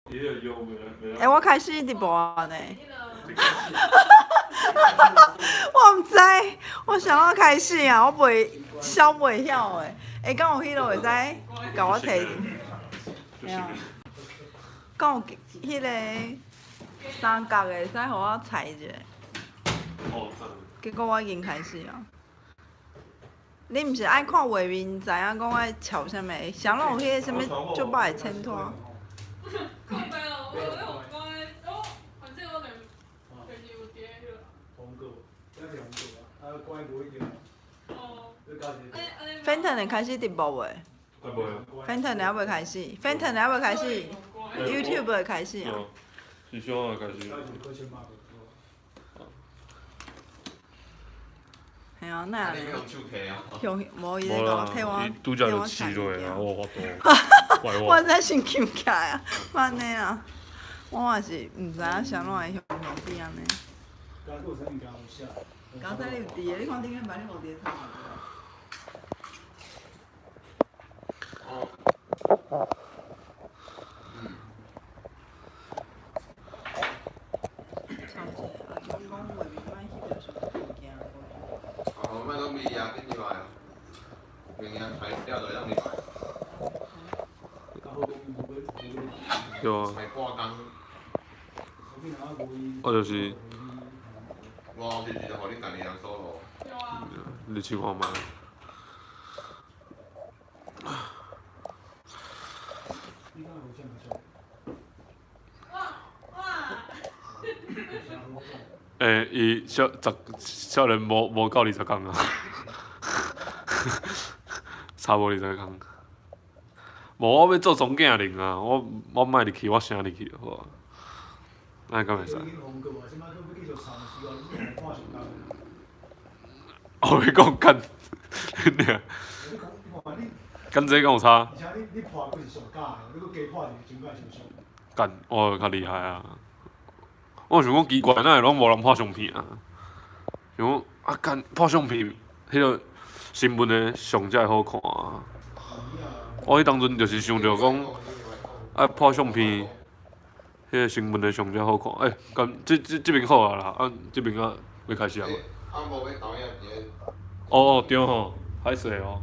欸，我開始直播啊呢。我毋知，我想要開始啊，我袂痟袂曉的。欸，敢有彼落會使共我提？嘿啊。敢有彼个三角的會使予我裁一下？結果我已經開始啊。你毋是愛看畫面，知影講愛撨啥物？啥攏有彼个啥物足歹的襯托。Fenton 會開始直播未？Fenton 還未開始，Fenton 還未開始，YouTube 會開始啊。是啥會開始？嘿啊，哪會？用無伊咧講替我，拄才就試落啊，我無法度。我才先撳起來啊，按呢啊，我嘛是毋知影啥怎會雄雄變按呢。剛才你有佇的，你看頂禮拜你無佇咧創啥一下，啊，就講畫面莫翕著傷物件。哦，莫講味啊，緊入來啊，物件材料就會當入來。對啊。我就是。我就是就予恁家己人所咯。你試看覓。欸，伊少十少年無夠20工啊，差無20工。無，我欲做總鏡靈啊！我莫入去，我聲入去就好啊。按呢敢會使？我欲講幹，恁娘！幹這敢有差？幹，我較厲害啊！我想講奇怪，哪會攏無人拍相片啊？想講啊，幹拍相片，彼个新聞的相才會好看啊！我彼當陣就是想著講，愛拍相片，彼个新聞的相才好看。欸，敢這邊好啊啦，啊，這邊啊欲開始啊無？哦哦，對吼，歹勢哦。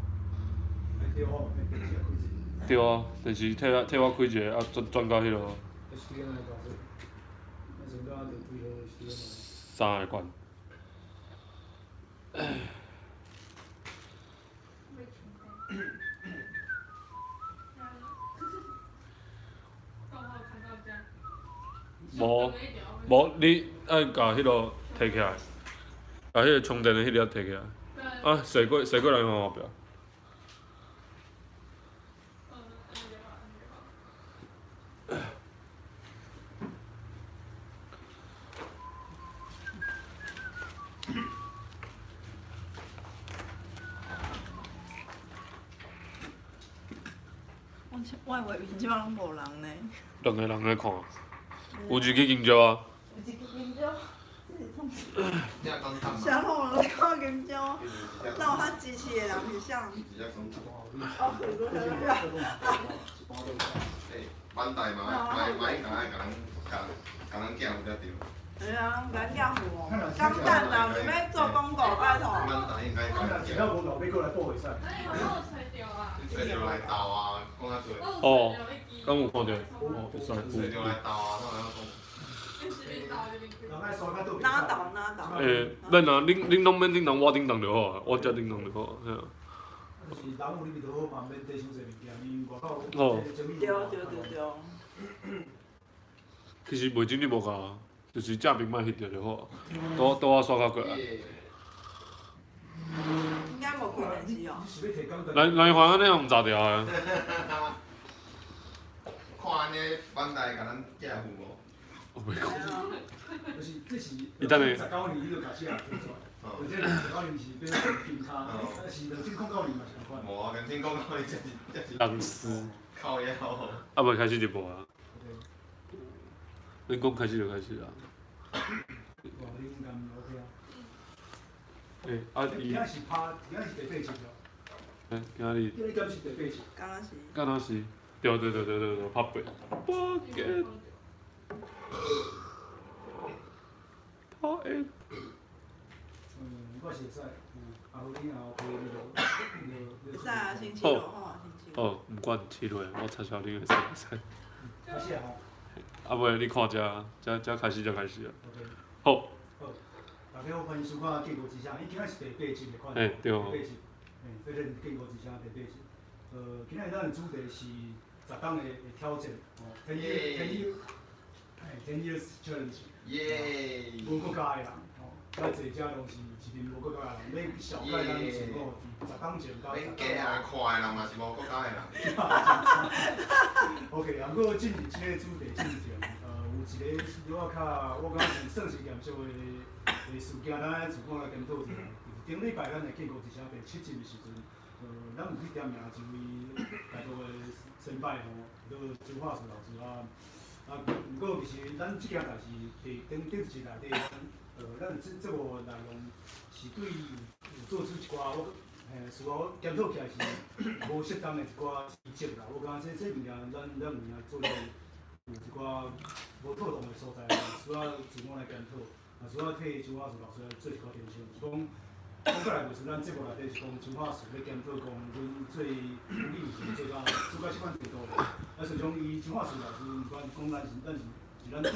對啊，電視替我開一个，啊轉轉到彼落。三个關。無，無，你愛共彼落提起來，共彼个充電的彼粒提起來。啊，踅過來看後壁。我的畫面這擺攏無人呢。兩个人咧看，有一支香蕉啊。有一支香蕉，這是創啥？啥拢有人咧看香蕉，那有較支持的人是啥？哦，欸，万代嘛，嘛嘛應該愛共人共共咱寄付才對。系啊，共咱寄付哦。鋼蛋啊，有欲做廣告拜託。萬代應該共咱寄。你揣著來鬥啊，講較濟。哦，敢有看著？哦，會使。揣著來鬥啊，哪會曉講？哪鬥哪鬥。欸，免啊，恁攏免叮當，我叮當就好啊，我遮叮當就好啊，嘿啊。哦。對對對對。其實袂整理無夠啊，就是正面莫翕著就好啊，拄拄仔煞較過來。應該無開電視哦。來來環按呢毋炸掉的。看按呢，萬代共咱寄付無？我袂講。伊等下。無啊，2009年這是這是。人事。靠腰。啊，未開始直播啊？恁講開始就開始啊。欸，啊伊。欸，今仔日。敢若是。敢若是。對對對對對對，拍八。八個。拍的。嗯，我是會使，啊好你若 OK，你就你就會使啊，先試落吼，先試。哦，毋管試落，我插小你會使會使。開始啊吼。啊袂，你看這，這這開始就開始啊。 OK。好。好，大家好，歡迎收看《建國之聲》，伊今仔是第八集的款。欸，對。第八集，嘿，這是建國之聲第八集。今仔日咱的主題是十冬的挑戰，哦，10 year 10 year，嘿，10 years challenge。耶！無國家的人，吼，咱坐遮攏是一群無國家的人，欲紹介咱自我佇十冬前佮免假啊，看的人嘛是無國家的人。 OK，啊，毋過進入這个主題進前，有一個是我較，我感覺是算是嚴肅的的事件，咱愛自我來檢討一下。就是頂禮拜咱的建國之聲第七集的時陣，咱有去點名一位台獨的先輩吼，叫做周化樹老師啊。啊，毋過其實咱這件代誌佇頂頂一集內底，咱節目內容是對有做出一寡我嘿，事後檢討起來是無適當的一寡指責啦。我感覺這物件，咱有影做了有一寡無妥當的所在，需要自我來檢討，也需要替周化樹老師來做一寡澄清。是講講過來就是咱節目內底是講周化樹咧檢討講，阮做婦女是做到這款程度咧。啊，實際上伊周化樹老師毋管講咱是咱對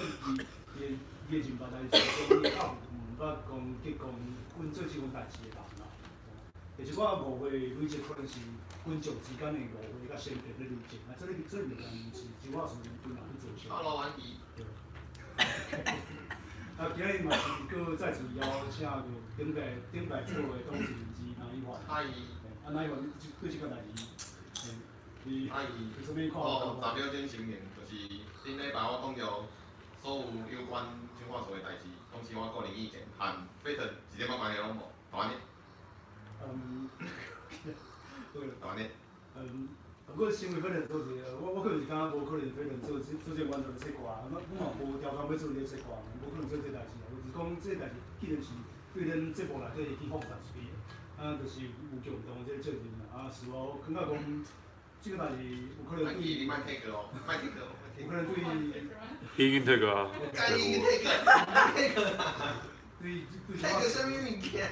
伊伊的認捌來說，講伊較毋捌講結講阮做這款代誌的人啦。其實我誤會累積可能是群眾之間的誤會佮先見咧累積，啊，這個物件毋是周化樹本人去造成。 Hello，安迪。對。啊，今日嘛是閣再次邀請著頂擺節目的董事之林依凡。阿姨。啊，林依凡，對這個代誌，你阿姨。有啥物看法？哦，10秒鐘聲明，就是頂禮拜我講著所有有關周化樹的代誌，攏是我個人意見，和飛騰一點仔關係攏無，就按呢。嗯，對。就按呢。嗯，毋過身為飛騰做一個，我個人是感覺無可能飛騰做這完全咧切割，我嘛無條件欲做這個切割，無可能做這代誌啊。就是講這個代誌，既然是對咱節目內底去放殺出去的，啊，就是有共同的這個責任啦。啊，是我感覺講，這個代誌有可能對。你莫退個哦，莫退個，有可能對。已經退個啊。已經退個，退個啊。對對。退個啥物物件？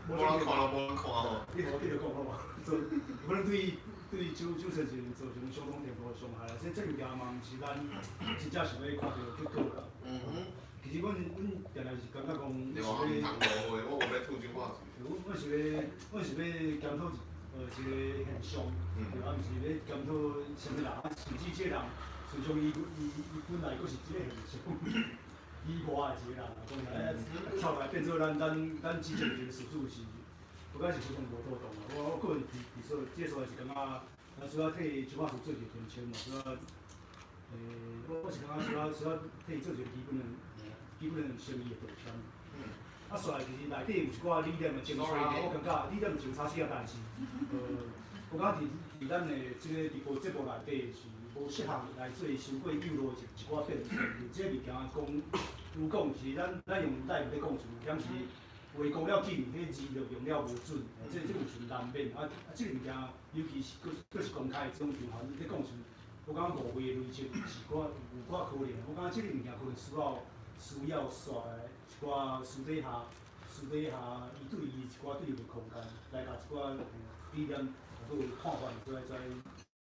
無人看咯，無人看吼。你予我繼續講好無？做有可能對對周先生造成相當程度的傷害啦。這物件嘛，毋是咱真正想欲看著結果啦。其實阮定定是感覺講，對我毋通誤會，我無欲吐周化樹。阮是欲檢討一個現象，對啊，毋是欲檢討啥物人，啊，甚至這個人，隨從伊本來閣是這個現象以外的一個人，講起來，跳來變做咱指責的一個事主是，我感覺是非常無妥當啊。我個人佇說，這個所在是感覺，咱需要替周化樹做一個澄清嘛，需要，我是感覺需要替伊做一個基本的誠意的道歉。啊，煞來其實內底有一寡理念的爭差，我感覺理念爭差這件代誌，我感覺佇咱的這個直播節目內底是無適合來做傷過幼稚的一寡辯論。這個物件講有講是咱用內咧講，就有點是話講了緊，彼字就用了無準，這有時難免。啊啊，這個物件尤其是閣是公開的這種場合，你咧講時，我感覺誤會的累積是寡有寡可能。我感覺這個物件可能需要煞來一寡私底下一對一一寡對話空間，來共一寡理念閣有看法做來做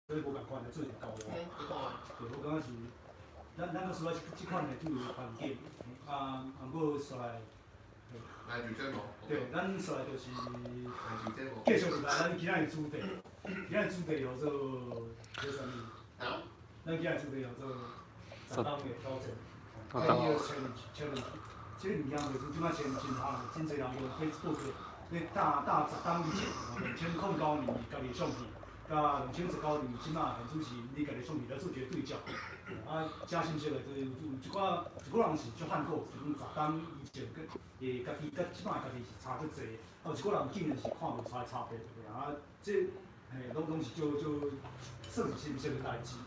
做無仝款來做一個交流。對，我感覺是，咱閣需要這款的對話環境，啊，毋過煞來。來就這無。對，咱煞來就是來就這無。繼續入來咱今仔日主題，今仔日主題叫做叫啥物？啊？咱今仔日主題叫做十冬的挑戰。10 years challenge，這個物件就是這擺真真紅，真濟人用 Facebook 咧搭十冬以前，2009年家己的相片，佮2019年這擺現主是你家己的相片來做一個對照。啊，誠信息的，就是有一寡人是足罕過，是講十冬以前佮會家己佮這擺家己是差足濟，啊有一寡人竟然是看無出來差別，啊，這嘿攏是足足算是心息的代誌。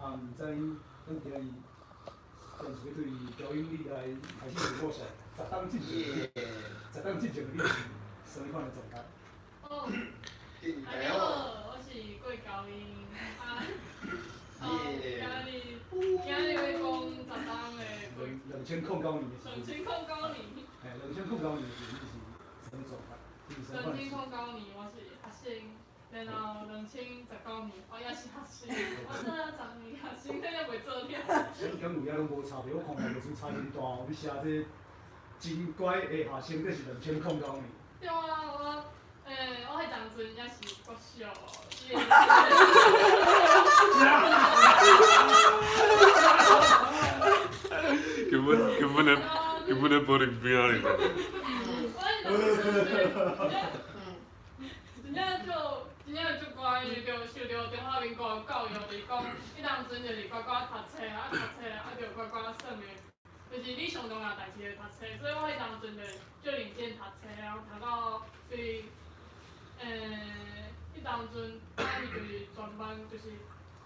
啊，毋知咱今日。就是欲對喬英你來開始自我紹，十冬進前你是啥物款的狀態？哦，大家好，我是是郭高英，啊，今日欲讲十冬的过2009年的时两千空九年，嘿，2009年的时阵你是啥物状态？你是啥两千空九年我是学生，然后2019年我也是学生，我做了10年学生，咱也袂做了。你敢有遐拢无差别？我看来就是差真大哦。你写这真乖的学生，这是2009年。对啊，我彼当阵也是国小，伊会根本咧玻璃边仔哩。我彼当阵真正足乖，伊就受著中华民国的教育，就是讲，彼当阵就是乖乖读册，啊读册，啊就乖乖耍的，就是你上重要代志就是读册，所以我彼当阵就足认真读册，然后读到就是，彼当阵我是就是全班就是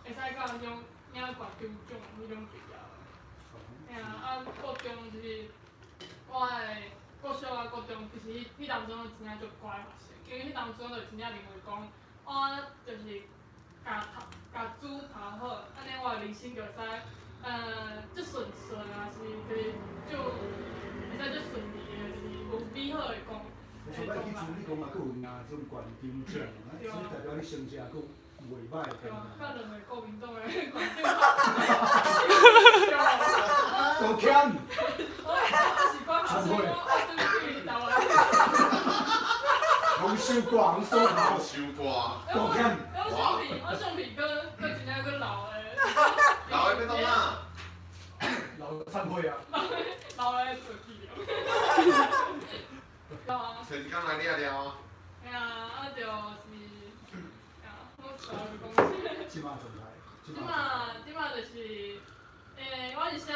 会使到彼种领县长奖彼种毕业的。嘿啊，啊国中就是我的国小啊国中，其实彼当阵我真正足乖的学生，因为彼当阵就真正认为讲，我就是共读共书读好，按呢我的人生就会使，足顺顺啊，是就是足会使足顺利的，就是有美好的讲。我上摆去处理讲嘛，阁有领这种县长奖，啊，所以代表你成绩也阁袂歹。对啊，佮两个国民党的县长。多欠。我是讲学生，我转去台湾。拢收挂，拢锁头。收挂。多欠。我相片，阁真正阁老的。老的欲创啥？老的忏悔啊。老的做起了。对啊。揣一工来掠掠啊。嘿啊，啊就是，啊，我主要是讲。这马状态。这马就是，我是写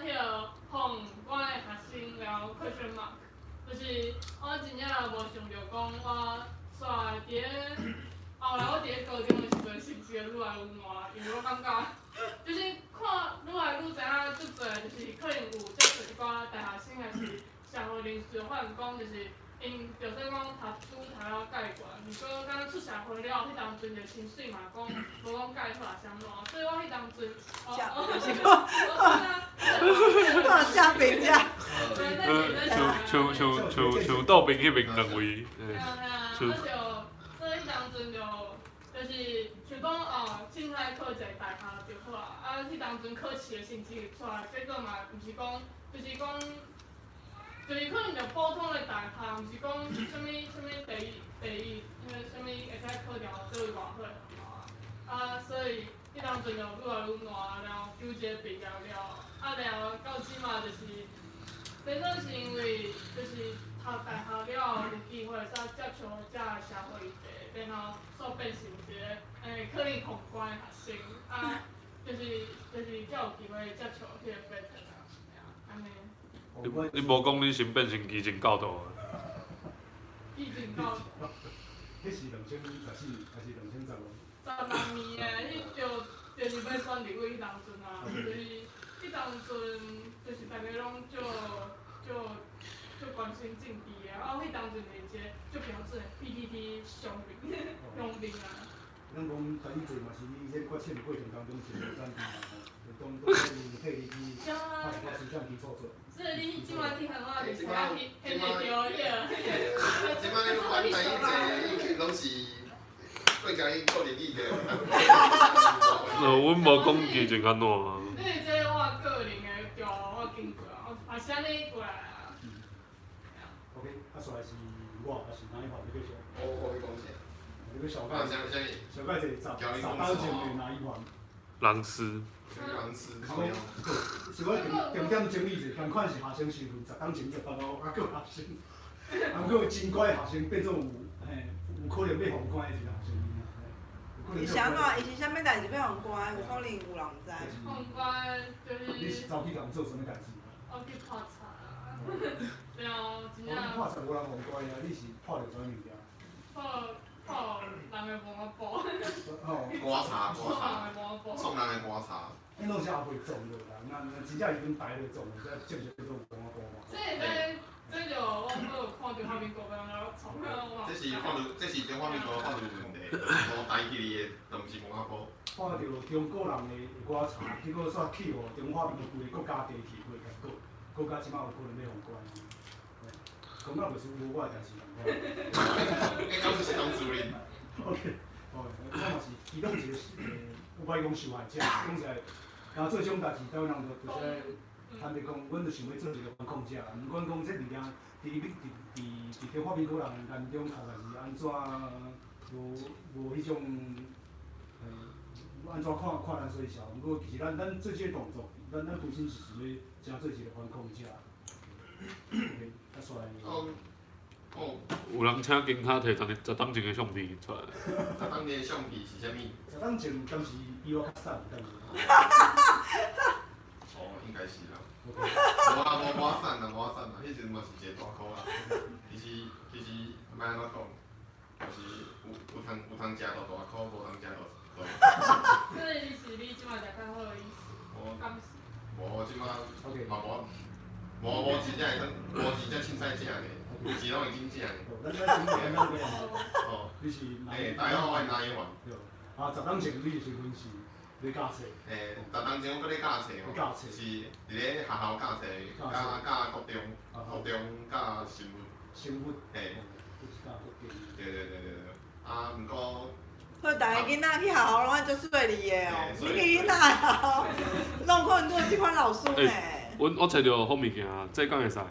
彼个予关的学生了 question mark，就是我真正无想著讲我煞伫咧，后来我伫咧高中的时阵成绩愈来愈烂，因为我感觉，就是看愈来愈知影足济，就是可能有接触一寡大学生还是社会人士，发现讲就是。𪜶就算讲读书读了盖悬，毋过敢出社会了后，彼当阵就薪水嘛讲无讲盖好啊啥物，所以我彼当阵，我下评价。像倒边彼边两位。对啊对啊，啊就所以彼当阵就是想讲哦，凊彩考一个大学就好啊，啊彼当阵考试的成绩出来，结果嘛毋是讲，就是讲。就是可能就普通的大学，毋是讲啥物啥物第一第一，彼个啥物会使考著佗位偌好的学校啊。啊，所以彼当阵就愈来愈烂，然后纠结毕业了，啊，然后到这马就是，变做是因为就是读大学了后有机会会使接触遮个社会议题，然后煞变成一个可能予关的学生，啊，就是才有机会接触彼个 pattern 啊，按呢。你无讲你先变成基层教导啊？基层教导。彼是2014还是2015？ 16年的，彼就是欲选立委彼当阵啊，就是彼当阵就是大家拢足足足关心政治的，啊，彼当阵是一个足标准的 PTT 乡民乡民啊。咱讲台语济嘛是你这决策的过程当中是无赞成嘛吼，就当当替你去拍一寡思想基础做。所以你这马去喊我，就是影现会著彼个。这马你管台语济，已经拢是过家己个人意见。阮无讲基情按怎啊。因为这我个人的调我经过啊，也是按呢过来啊。 OK，啊，煞来是我，还是哪一环你继续？我欲讲啥？你欲小盖？小盖一个10冬前的哪一环？人事。人事。是我重点整理者，仝款是学生身份，10冬前十班哦，犹阁学生，犹阁真乖的学生，变做有嘿，有可能欲予关的一个学生。伊是按怎？伊是啥物代志欲予关？有可能有人毋知。予关就是。你是走去共做啥物代志？我去泡茶。然后真正。你泡茶无人予关啊？你是泡著啥物物件？泡泡人的麻布。瓜茶，瓜茶。创人的瓜茶。彼拢是也袂撞著啦，若真正伊阮台咧撞，才正式叫做麻布嘛。这这就我有看中华民国欲按怎创啊。这是看著，这是中华民国看著有问题。無代去的，就毋是文化部。看著中國人的下寡查，結果煞去予中華民國規个國家地去規個告，國家這擺有可能欲予關。講到袂輸無我的代誌。欸，敢是當主任？ OK，哦，我嘛是其中一個，有歹講受害者，講實在，敢做這種代誌，台灣人就就是坦白講，阮就想欲做一個反抗者，毋管講這物件，佇中華民國人眼中看來是按怎無彼種，按怎看看咱細小，毋過其實咱做這個動作，咱本身是想欲誠做一個反抗者。OK，啊，煞來。哦，哦。有人請警察提10當前的相片出來。十當前的相片是啥物？十當前敢是比我較瘦，敢是？哦，應該是啦。無啊，無無瘦啦，無瘦啦，彼時陣嘛是一個大箍啦。其實，欲按怎講，就是有通食到大箍，無通食到大。所以是你這擺食較好的意思，敢是？無，這擺嘛無，無真正會當，無真正凊彩食呢，有錢攏會緊食呢。咱咱先簡單講。哦。你是？欸，大家好，我是林依凡。對。啊，十當前你的身份是咧教冊？欸，十當前我閣咧教冊吼，是佇咧學校教冊，教國中，國中教生物。生物。嘿。對對對對對。啊，毋過。所以逐个囡仔去學校攏愛足細膩的哦，你去囡仔學校，攏可能做這款老師呢。阮我揣著好物件，這敢會使？啥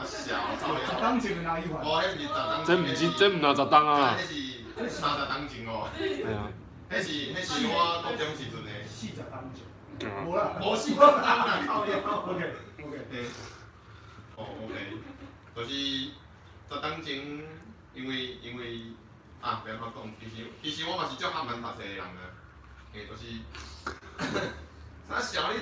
小？十當前的哪一款？無，彼毋是十當。這毋是，這毋若十當啊。彼是30當前哦。系啊。彼是我國中時陣的。40當前。無啦。無40當啦，靠腰。 OK，OK。嘿。哦，OK，就是十當前，因為啊，欲按怎講，其實我嘛是足含慢讀冊的人啊。嘿，就是。啥小你？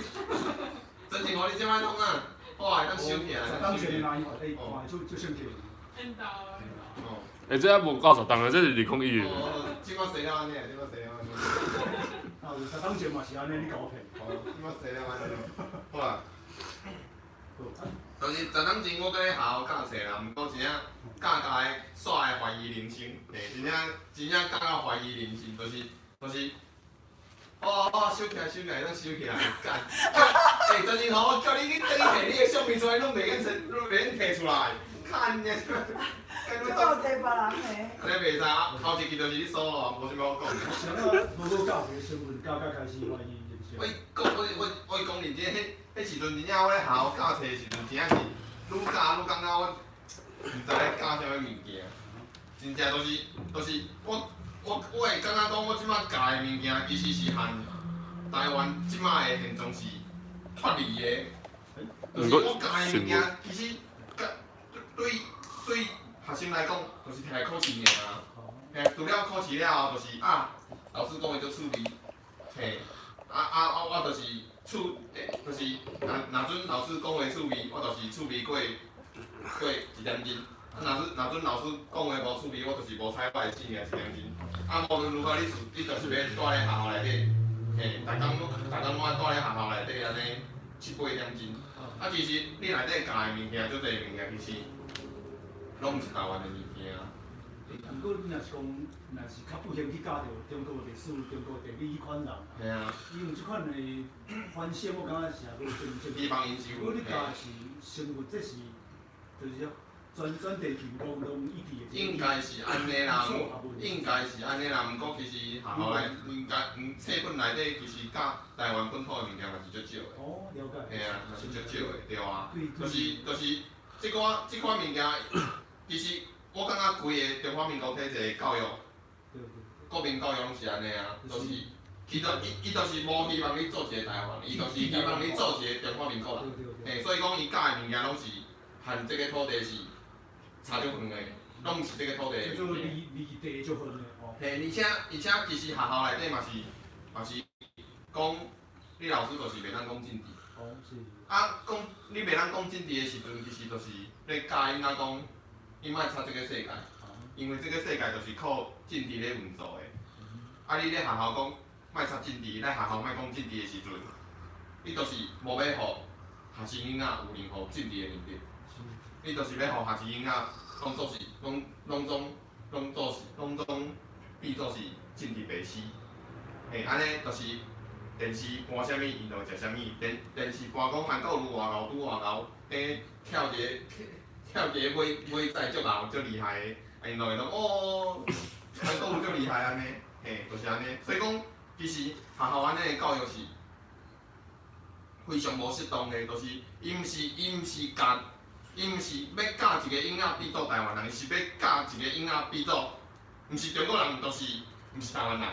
真情予你這擺創啊？好啊，會當收起來。十當前的哪一款？欸，看足足生氣。哦。欸，這還無夠十當啊，這是201的。哦，這擺洗了按呢，這擺洗了按呢。啊，有十當前嘛是按呢，你共我騙。哦，這擺洗了按呢。好啊。就是十當前我閣咧學校教冊啦，毋過真正教教的煞會懷疑人生，嘿，真正真正教到懷疑人生，就是。哦哦，收起來，收起來，攏收起來，幹！欸，真正吼，我叫你去轉去提你的相片出來，攏袂免提，攏袂免提出來，看你！這有提別人的。按呢袂使，頭一支就是你輸咯，無啥物好講。啥物無好教一個身份，教甲開始懷疑人生。我講，我講認真，彼時陣真正我咧學校教冊的時陣，真正是愈教愈感覺我毋知咧教啥物物件，真正就是我會感覺講，我這擺教的物件其實是和台灣這擺的現狀是脫離的。就是我教的物件，其實佮對學生來講，就是摕來考試爾啊。嘿，除了考試了後，就是啊，老師講的足趣味，嘿，啊啊啊，我就是趣，就是若準老師講話趣味，我就是趣味過一點鐘。啊，若準老師講話無趣味，我就是無睬我的性命一點鐘。啊，無論如何，你就是欲蹛咧學校內底，嘿，逐工攏愛蹛咧學校內底按呢七八點鐘。啊，其實你內底教的物件，足濟物件，其實攏毋是台灣的物件。欸，毋過你若是講，若是較不幸去教著中國歷史、中國地理彼款人，嘿啊。伊用這款的反省，我感覺是也無正正。地方因素。如果你教的是生物，這是就是全地球攏一致的。應該是按呢啦，應該是按呢啦。毋過其實學校內應該，冊本內底其實教台灣本土的物件嘛是足少的。哦，了解。嘿啊，嘛是足少的，對啊。就是這款物件，其實我感覺規个中華民國體制的教育，國民教育攏是按呢啊，就是伊就是無希望你做一個台灣，伊就是希望你做一個中華民國人。嘿，所以講伊教的物件攏是和這個土地是差足遠的，攏毋是這個土地的物件。離地足遠的吼。嘿，而且其實學校內底嘛是講，你老師就是袂當講政治。哦，是。啊，講你袂當講政治的時陣，其實就是咧教囡仔講，你莫插這個世界，因為這個世界就是靠政治咧運作的。啊，你咧學校講莫插政治，咧學校莫講政治的時陣，你就是無欲予學生囡仔有任何政治的能力。你就是欲予學生囡仔攏做是，攏總攏做是，攏總變做是政治白痴，嘿，按呢就是電視播啥物，𪜶就會食啥物。電視播講韓國瑜偌𠢕拄偌𠢕，欸，跳一個跳一個馬馬仔足𠢕足厲害的，啊，𪜶就會講哦，韓國瑜足厲害按呢，嘿，就是按呢。所以講，其實學校按呢的教育是非常無適當的，就是伊毋是教，伊毋是欲教一個囡仔變做台灣人，伊是欲教一個囡仔變做，毋是中國人，就是毋是台灣人。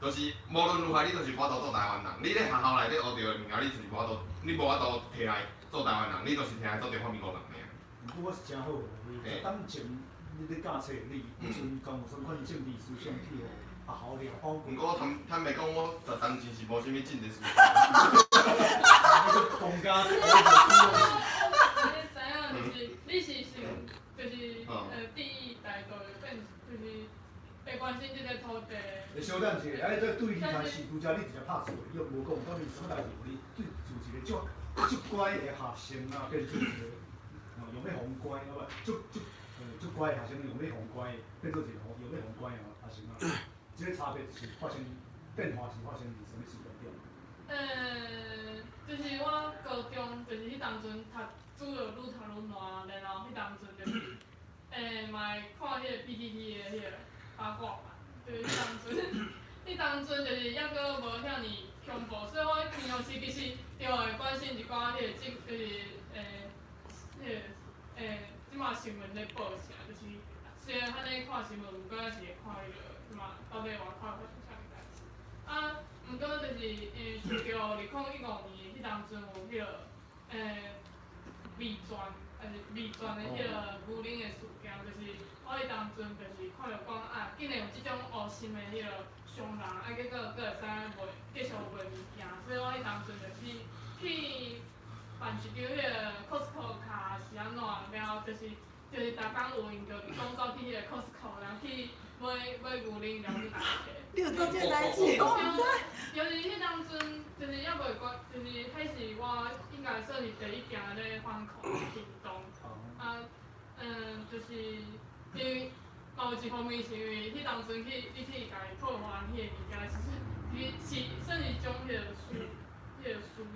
就是無論如何，你就是無法度做台灣人。你咧學校內底學著的物件，你就是無法度，你無法度提來做台灣人，你就是提來做中華民國人爾。毋過我是誠好，因為十當前你咧教冊，你彼陣敢有啥款政治思想去予學校掠包毋過我坦坦白講，我十當前是無啥物政治思想。那個公家。你知影就是你是想就是第一代就變就是會關心這個土地。欸，小等一下，啊，這對伊開始拄才你直接拍錯，你又無講到底啥物代誌，予你對自一個足足乖的學生啊，變做一個哦用欲予關，啊無足足足乖的學生用欲予關的，變做一個用欲予關的學生啊，這個差別是發生變化是發生佇啥物時間點？就是我高中就是彼當陣讀書就愈讀愈爛，然後彼當陣就是，嘛會看彼個 PTT 的彼個八卦版，就是彼當陣，彼當陣就是猶閣無遐爾恐怖，所以我平常時其實就會關心一寡彼個政，就是彼個這馬新聞咧報啥，就是雖然較咧看新聞，毋過還是會看彼個這馬到底外口發生啥物代誌。啊，毋過就是因為受著2015年彼當陣有彼個味全，還是味全的彼個牛奶的事件，就是我彼當陣就是看著講啊，竟然有這種烏心的彼個商人，啊結果閣會使賣繼續賣物件，所以我彼當陣就去辦一張彼個 Costco 卡是按怎，然後就是逐工有閒就攏走去彼個 Costco，然後去買買牛奶，然後去提。你有做這個代誌？我毋知。就是彼當陣，就是猶未關，就是彼是我應該算是第一件咧反抗的行動。啊，就是因為嘛有一方面是因為彼當陣去你去共伊破壞彼個物件，其實是算是一種彼個施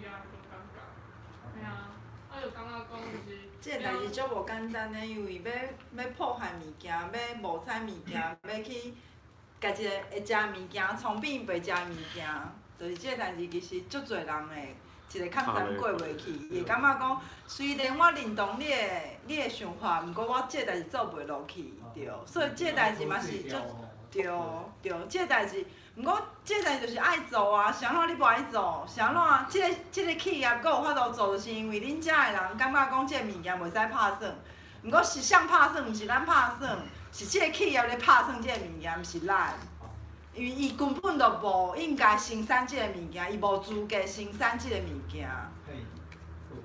壓迄種感覺。嘿啊，啊就感覺講就是。這個代誌足無簡單的，因為欲破壞物件，欲冒彩物件，欲去共一個會食物件，創變袂食物件，就是這個代誌其實足濟人會一個坎站過袂去，伊會感覺講，雖然我認同你的想法，毋過我這個代誌做袂落去，對，所以這個代誌嘛是足對對，這個代誌，毋過這個代誌就是愛做啊，啥怎你無愛做？啥怎這個企業閣有法度做，就是因為恁遮的人感覺講這個物件袂使拍耍，毋過是誰拍耍？毋是咱拍耍，是這個企業咧拍耍這個物件，毋是咱。因為伊根本就無應該生產這個物件，伊無資格生產這個物件。嘿，好，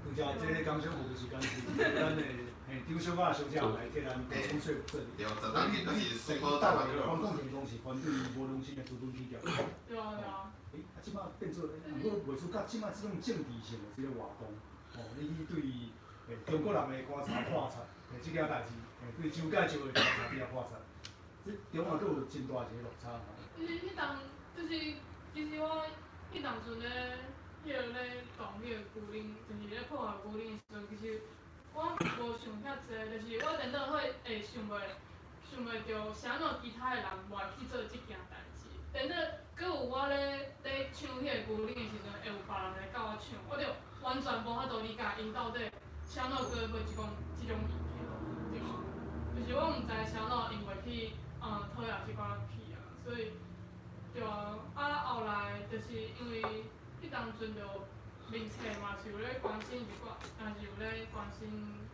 拄才這個工商服務時間是咱的嘿張小可小姐來替咱補充說說對，十當前就是台灣反抗行動是反對無良心的資本企業。對啊對啊。欸，啊，這擺變做，毋過袂輸佮這擺這種政治性的這個活動，吼，你去對欸中國人的觀察破產，欸，這件代誌，欸，對蔣介石的觀察比較破產，這中間閣有真大一個落差。就是彼當，就是其實我彼當陣咧，彼個咧動彼個牛奶，就是咧破壞牛奶的時陣，其實我無想遐濟，就是我電腦會會想袂著，啥物其他的人無愛去做這件代誌。電腦閣有我咧搶彼個牛奶的時陣，會有別人來佮我搶，我就完全無法度理解𪜶到底啥物閣買這種物件，對。就是我毋知啥物𪜶會去討厭這寡企業，所以對啊，啊後來就是因為彼當陣就面冊嘛是有咧關心一寡，也是有咧關心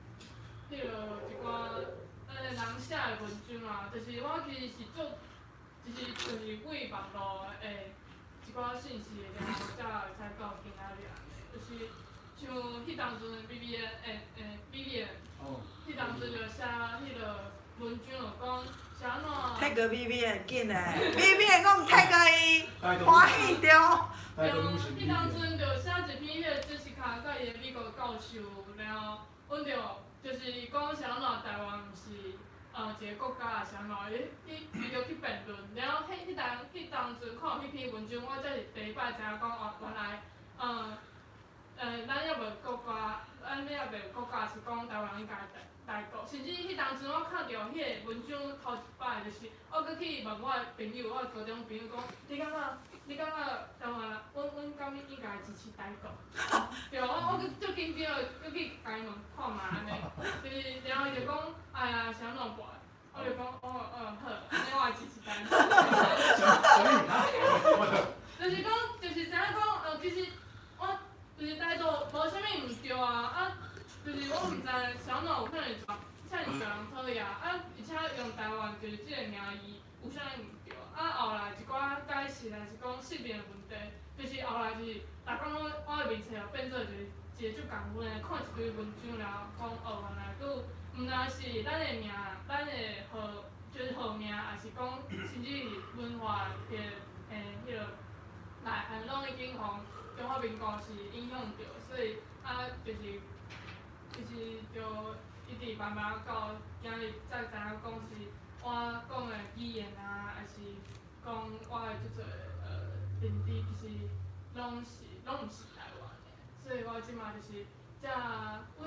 彼個一寡人寫的文章啊，就是我其實是做，就是為網路的一寡信息，然後才會使到今仔日按呢，就是像彼當陣 B B N B B N，彼當陣就寫彼個文章就講是按怎。 tag B B N 緊嘞，B B N 我毋 tag 伊，歡喜著。對，彼當陣就寫一篇彼個傑西卡佮伊的美國教授，然後阮就就是講是按怎台灣毋是，一个國家啊啥物，伊伊伊就去辯論，然後彼當陣看彼篇文章，我才是第一擺知影講哦，原來，咱猶袂國家，咱猶袂國家是講台灣應該台獨，甚至彼當陣我看著彼个文章頭一擺，就是我閣去問我的朋友，我的高中朋友講，你感覺台灣，阮敢應該支持台獨？對，我閣足緊張的，閣去共伊問看覓按呢，就是然後伊就講，哎呀，啥弄無？我就講，哦，哦，好，按呢我會支持台獨。就是講，就是知影講，其實我就是台獨無啥物毋對啊，啊，就是我毋知啥物有可能遮爾濟人討厭，啊，而且用台灣就是這個名義有啥物毋對？啊，後來一寡解釋，還是講性別的問題，就是後來就是逐工攏我的面冊又變做就是一個足共款的，看一堆文章然後講哦，原來閣有毋但是咱的名，咱的號就是號名，也是講甚至是文化的彼个內涵，攏已經予中華民國是影響著，所以啊，就是就一直慢慢到今日才知影講是我講的語言啊，還是講我的這濟認知，其實攏毋是台灣的，所以我這馬就是才為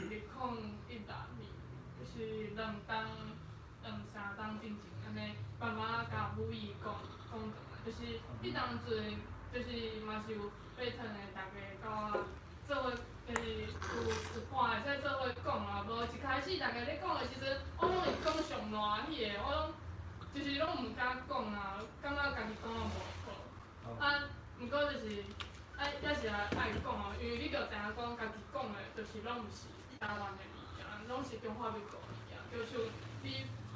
2016年，就是2冬2、3冬進前按呢，慢慢共母語講講轉來，就是彼當陣就是嘛是有爬騰的大家佮我做伙，就是有一半會使做伙講啦，無一開始大家咧講的時陣，我攏會講上爛彼个，我攏就是攏毋敢講啊，感覺家己講得無好。啊，毋過就是愛猶是愛講哦，因為你著知影講家己講的，就是攏毋是台灣的物件，攏是中華民國的物件，就像你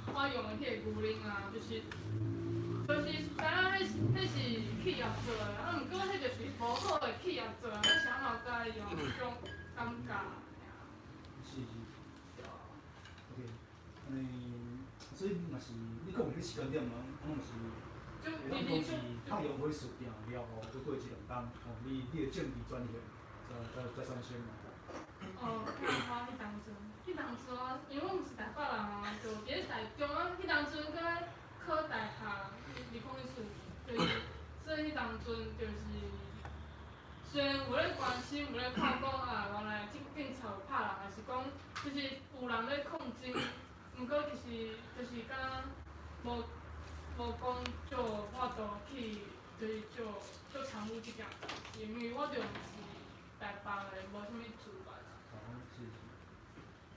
我用的彼個牛奶啊，就是知影彼是企業做的，啊，毋過彼就是無好的企業做的，你是按怎會用這種感覺？是是。OK，按呢，所以嘛是你講的彼時間點嘛，攏是會當講是太陽花事件了後，閣過一兩冬，吼，你的政治轉向才產生嘛。哦，太陽花彼當陣我因為我毋是台北人啊，就佇咧台中啊，彼當陣閣咧考大學，2014年，就是所以彼當陣就是雖然有咧關心，有咧看講啊，原來警察有拍人，還是講就是有人咧抗爭，毋過其實就是敢若無講就法度去，就是就參與這件代誌，因為我就毋是台北的，無啥物資源啊。哦，是是。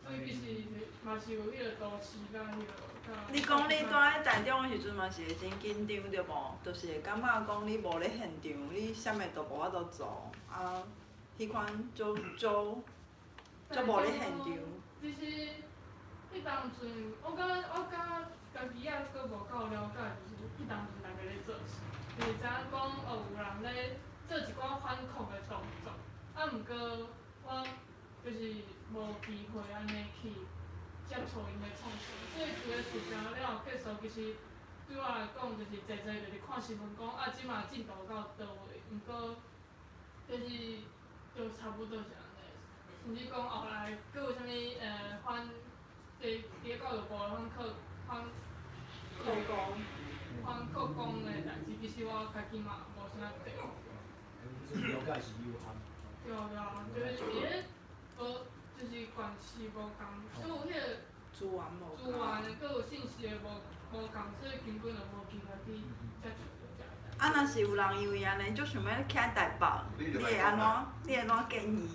所以其實嘛是有彼個都市佮彼个。你講你蹛咧台中的時陣嘛是會真緊張對無？就是會感覺講你無咧現場，你啥物都無法度做，啊，彼款足足足無咧現場。其實，彼當陣，我感覺家己抑閣無夠了解，就是彼當陣大家咧做啥，就是知影講哦，有人咧做一寡反抗的動作，啊，毋過我就是無機會按呢去接觸𪜶咧創啥，所以規个事件了後結束，其實對我來講就是濟濟就是看新聞講啊，這馬進度到佗位，毋過就是就差不多是按呢，甚至講後來閣有啥物反，佇咧教育部反擴工。反擴工的代誌，其實我家己嘛無啥對。所以了解是有限。對啊，就是佇咧無，就是縣市無仝，閣有彼个資源無資源的，閣有信息的無仝，所以根本就無機會去接觸著遮个。啊，若是有人因為按呢，足想欲徛台北，你會按怎？你會按怎建議？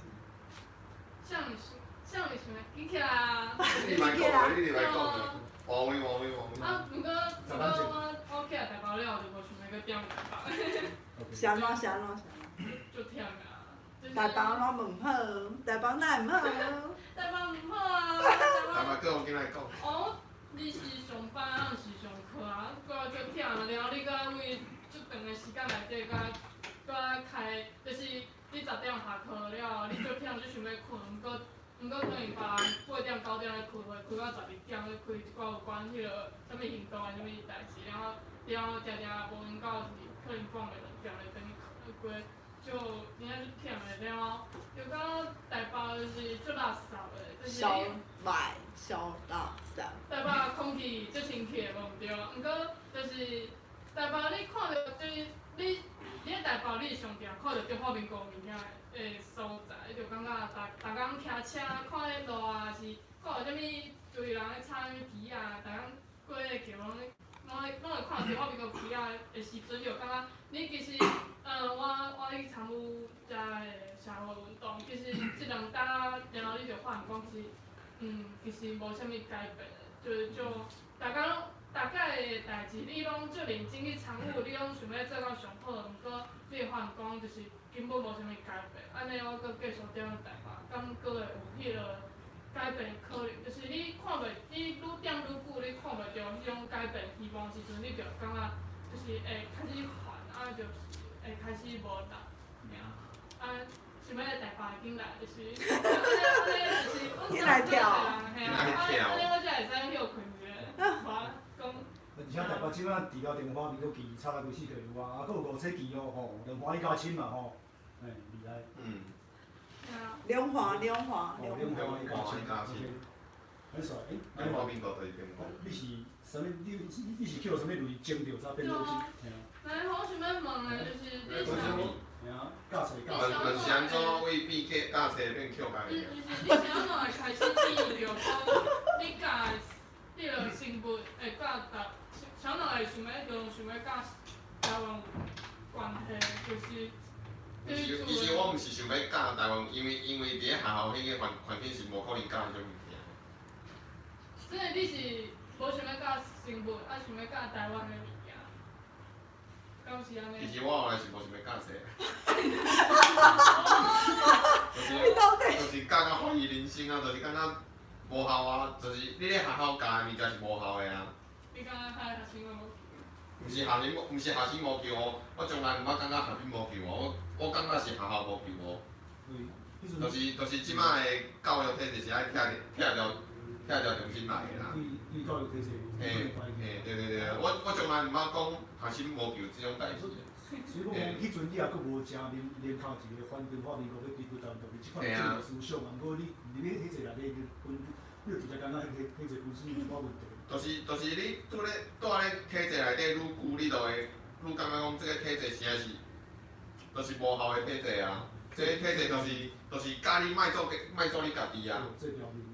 啥物想欲記起來啊？你莫講，你莫講，王威王威王威。啊，毋過我起來台北了後，就無想欲閣踮台北。是按怎？是按怎？是按怎？足忝啊！台北怎毋好？台北哪會毋好？台北毋好啊！台北閣有緊來講。哦，你是上班啊，毋是上課啊，閣足忝啊，然後你閣為足長的時間內底，閣愛開，就是你10點下課了後，你足忝，足想欲睏，毋過可能別人8點9點咧開會，開到12點咧開一寡有關彼个啥物行動的啥物代誌，然後定定無閒到是可能半暝2點咧轉去睏，規個就真正足忝的，然後就感覺台北就是足垃圾的，就是小白小大三。台北空氣足清氣的，無毋對。毋過就是台北，你看著就是你佇台北，你是上定看著中華民國物件的所在，你就感覺逐逐工騎車看彼路啊，是看著啥物堆人咧插啥物旗仔，逐工過彼個橋攏會看著中華民國旗仔的時陣，就感覺你其實，我去參與遮的社會運動，其實這兩冬，然後你就發現講是，其實無啥物改變的，就是就逐工攏逐擺的代誌，你攏足認真去參與，你攏想欲做到上好，毋過你會發現講就是根本無啥物改變。按呢我閣繼續踮咧台北，敢閣會有彼个改變可能？就是你看袂，你愈踮愈久，你看袂著彼種改變希望時陣，你就感覺就是會開始煩，啊，就是會開始無力，爾。啊，想欲來台北緊來，就是按呢就是緊來跳。嘿啊，按呢我才會使歇睏一下，無講。而且台北這擺除了中華民國旗插來規四個有啊，啊，閣有五彩旗哦，吼，兩華一家親嘛吼，嘿，厲害。兩華兩華。哦，兩華一家親。很帥，欸。中華民國就是中華。你是啥物？你是去予啥物類爭著才變做這？嘿啊。來，我想欲問的就是你想。嘿啊，教冊教。問是按怎為變教冊變扣家己？就是你是按怎會開始注意著講，你教的彼个生物會佮台，啥人會想欲就想欲佮台灣有關係，就是。其實我毋是想欲教台灣，因為佇咧學校彼个環境是無可能教彼種物件。所以你是無想欲教生物，啊想欲教台灣的物件，敢是按呢？其實我後來是無想欲教冊。你到底？就是教到懷疑人生啊，就是感覺無效啊，就是你咧學校教的物件是無效的啊。你感覺遐學生攏無？毋是學生無，毋是學生無救我，我從來毋捌感覺學生無救我，我感覺是學校無救我。就是這擺的教育體制是愛拆掉重新來的啦。對教育體制。嘿，嘿，對對對，我從來毋捌講學生無救這種代誌。所以講，彼陣你也閣無誠明明確一個反中華民國欲推翻台灣獨立這款政治思想，毋過你入去體制內底，你就直接感覺彼體制本身有一寡問題。就是你蹛咧體制內底愈久，你就會愈感覺講這個體制實在是，就是無效的體制啊。這個體制就是教你莫做你家己啊。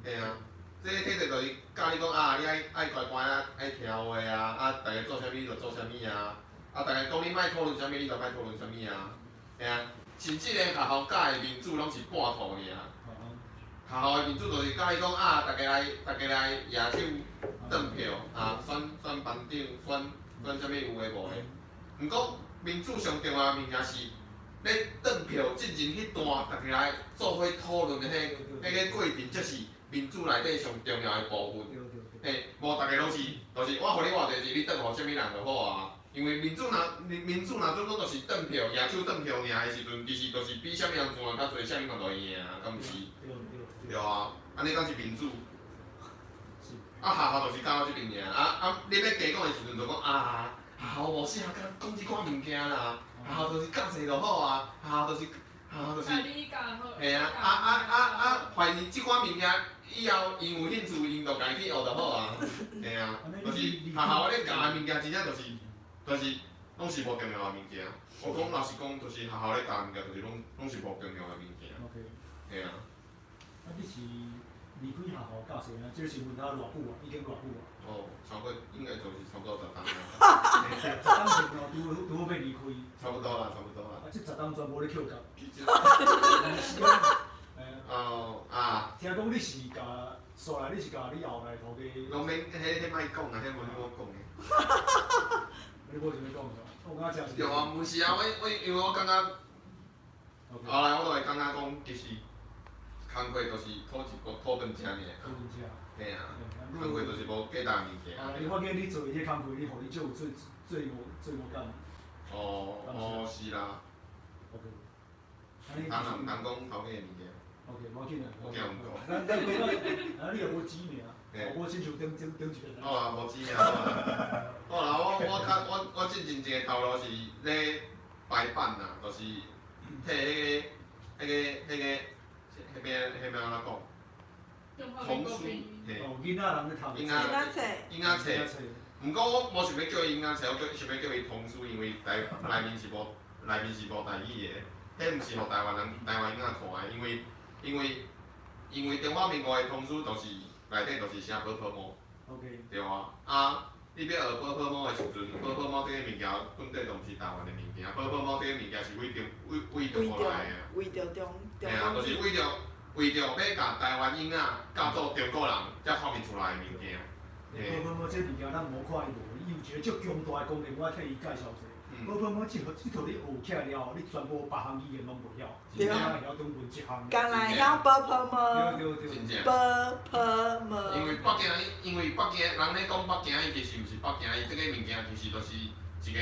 嘿啊，這個體制就是教你講啊，你愛乖乖啊，愛聽話啊，啊，逐家做啥物你就做啥物啊。啊，逐家講你莫討論啥物，你就莫討論啥物啊。嘿啊，甚至連學校教的民主攏是半套爾。學校的民主就是教你講啊，逐家來舉手轉票啊，選班長，選啥物有的無的。毋過民主上重要的物件是，咧轉票進前彼段，逐家來做伙討論的彼个過程，才是民主內底上重要的部分。嘿，無逐家攏是，就是我予你偌濟錢，你轉予啥物人就好啊。因為民主若準講就是轉票，舉手轉票爾的時陣，其實就是比啥物人資源較濟，啥物人就會贏啊，敢毋是？對啊，按呢敢是民主？啊，學校就是教到這邊爾，啊啊，你欲加講的時陣就講啊，學校無適合講這寡物件啦，學校就是教冊就好啊，學校就是。嘿啊，啊啊啊啊！懷疑這寡物件以後𪜶有興趣，𪜶就家己去學就好啊。嘿啊，就是學校咧教的物件，真正就是攏是無重要的物件。我講老實講，就是學校咧教的物件，就是攏是無重要的物件。嘿啊。啊，你是離開學校教冊啊？這個新聞啊，偌久啊？已經偌久啊？哦，超過應該就是差不多10冬啦。 10冬前哦，拄好欲離開。差不多啦，差不多啦。啊，這10冬全部咧抾教。哦啊！聽講你是共煞來，你是共你後來頭家。攏免，彼莫講啊，彼無啥好講的。你無啥物講是我感覺誠。對啊，毋是啊，我因為我感覺，後來我就會感覺講，其實工課就是討一個討頓食爾。討頓食。嘿啊，工課就是無價值物件。啊，你發現你做彼個工課，你予你足有罪惡感。哦哦，是啦。 OK。通人毋通講頭家的物件。 OK，無要緊啊。我驚毋講。咱咱啊，你也無指名，無親像頂頂頂一個。好啊，無指名好啊。好啦，我較我進前一個頭路是咧排版啦，就是替彼個彼個彼個彼個彼按怎講？童書，嘿。哦，囡仔人咧讀。囡囡仔冊。囡仔冊。毋過我無想欲叫伊囡仔冊，我叫想欲叫伊童書，因為內內面是無內面是無台語的，彼毋是予台灣人、台灣囡仔看的，因為因為因為中華民國的童書就是內底就是寫寶寶貓。 對啊，啊，你欲學寶寶貓的時陣，寶寶貓這个物件本底就毋是台灣的物件，寶寶貓這个物件是為中為為中國來的啊。為著中嘿啊，就是為著為著欲共台灣囡仔教做中國人，才發明出來的物件。寶寶貓這物件咱無看伊無，伊有一個足強大的功能，我替伊介紹者。寶寶貓這這套你學起來了後，你全部別項語言攏無曉，對只曉中文一項。干焦會曉寶寶貓。對對對。寶寶貓。因為北京，因為北京人咧講北京語，其實毋是北京語，這个物件其實就是一個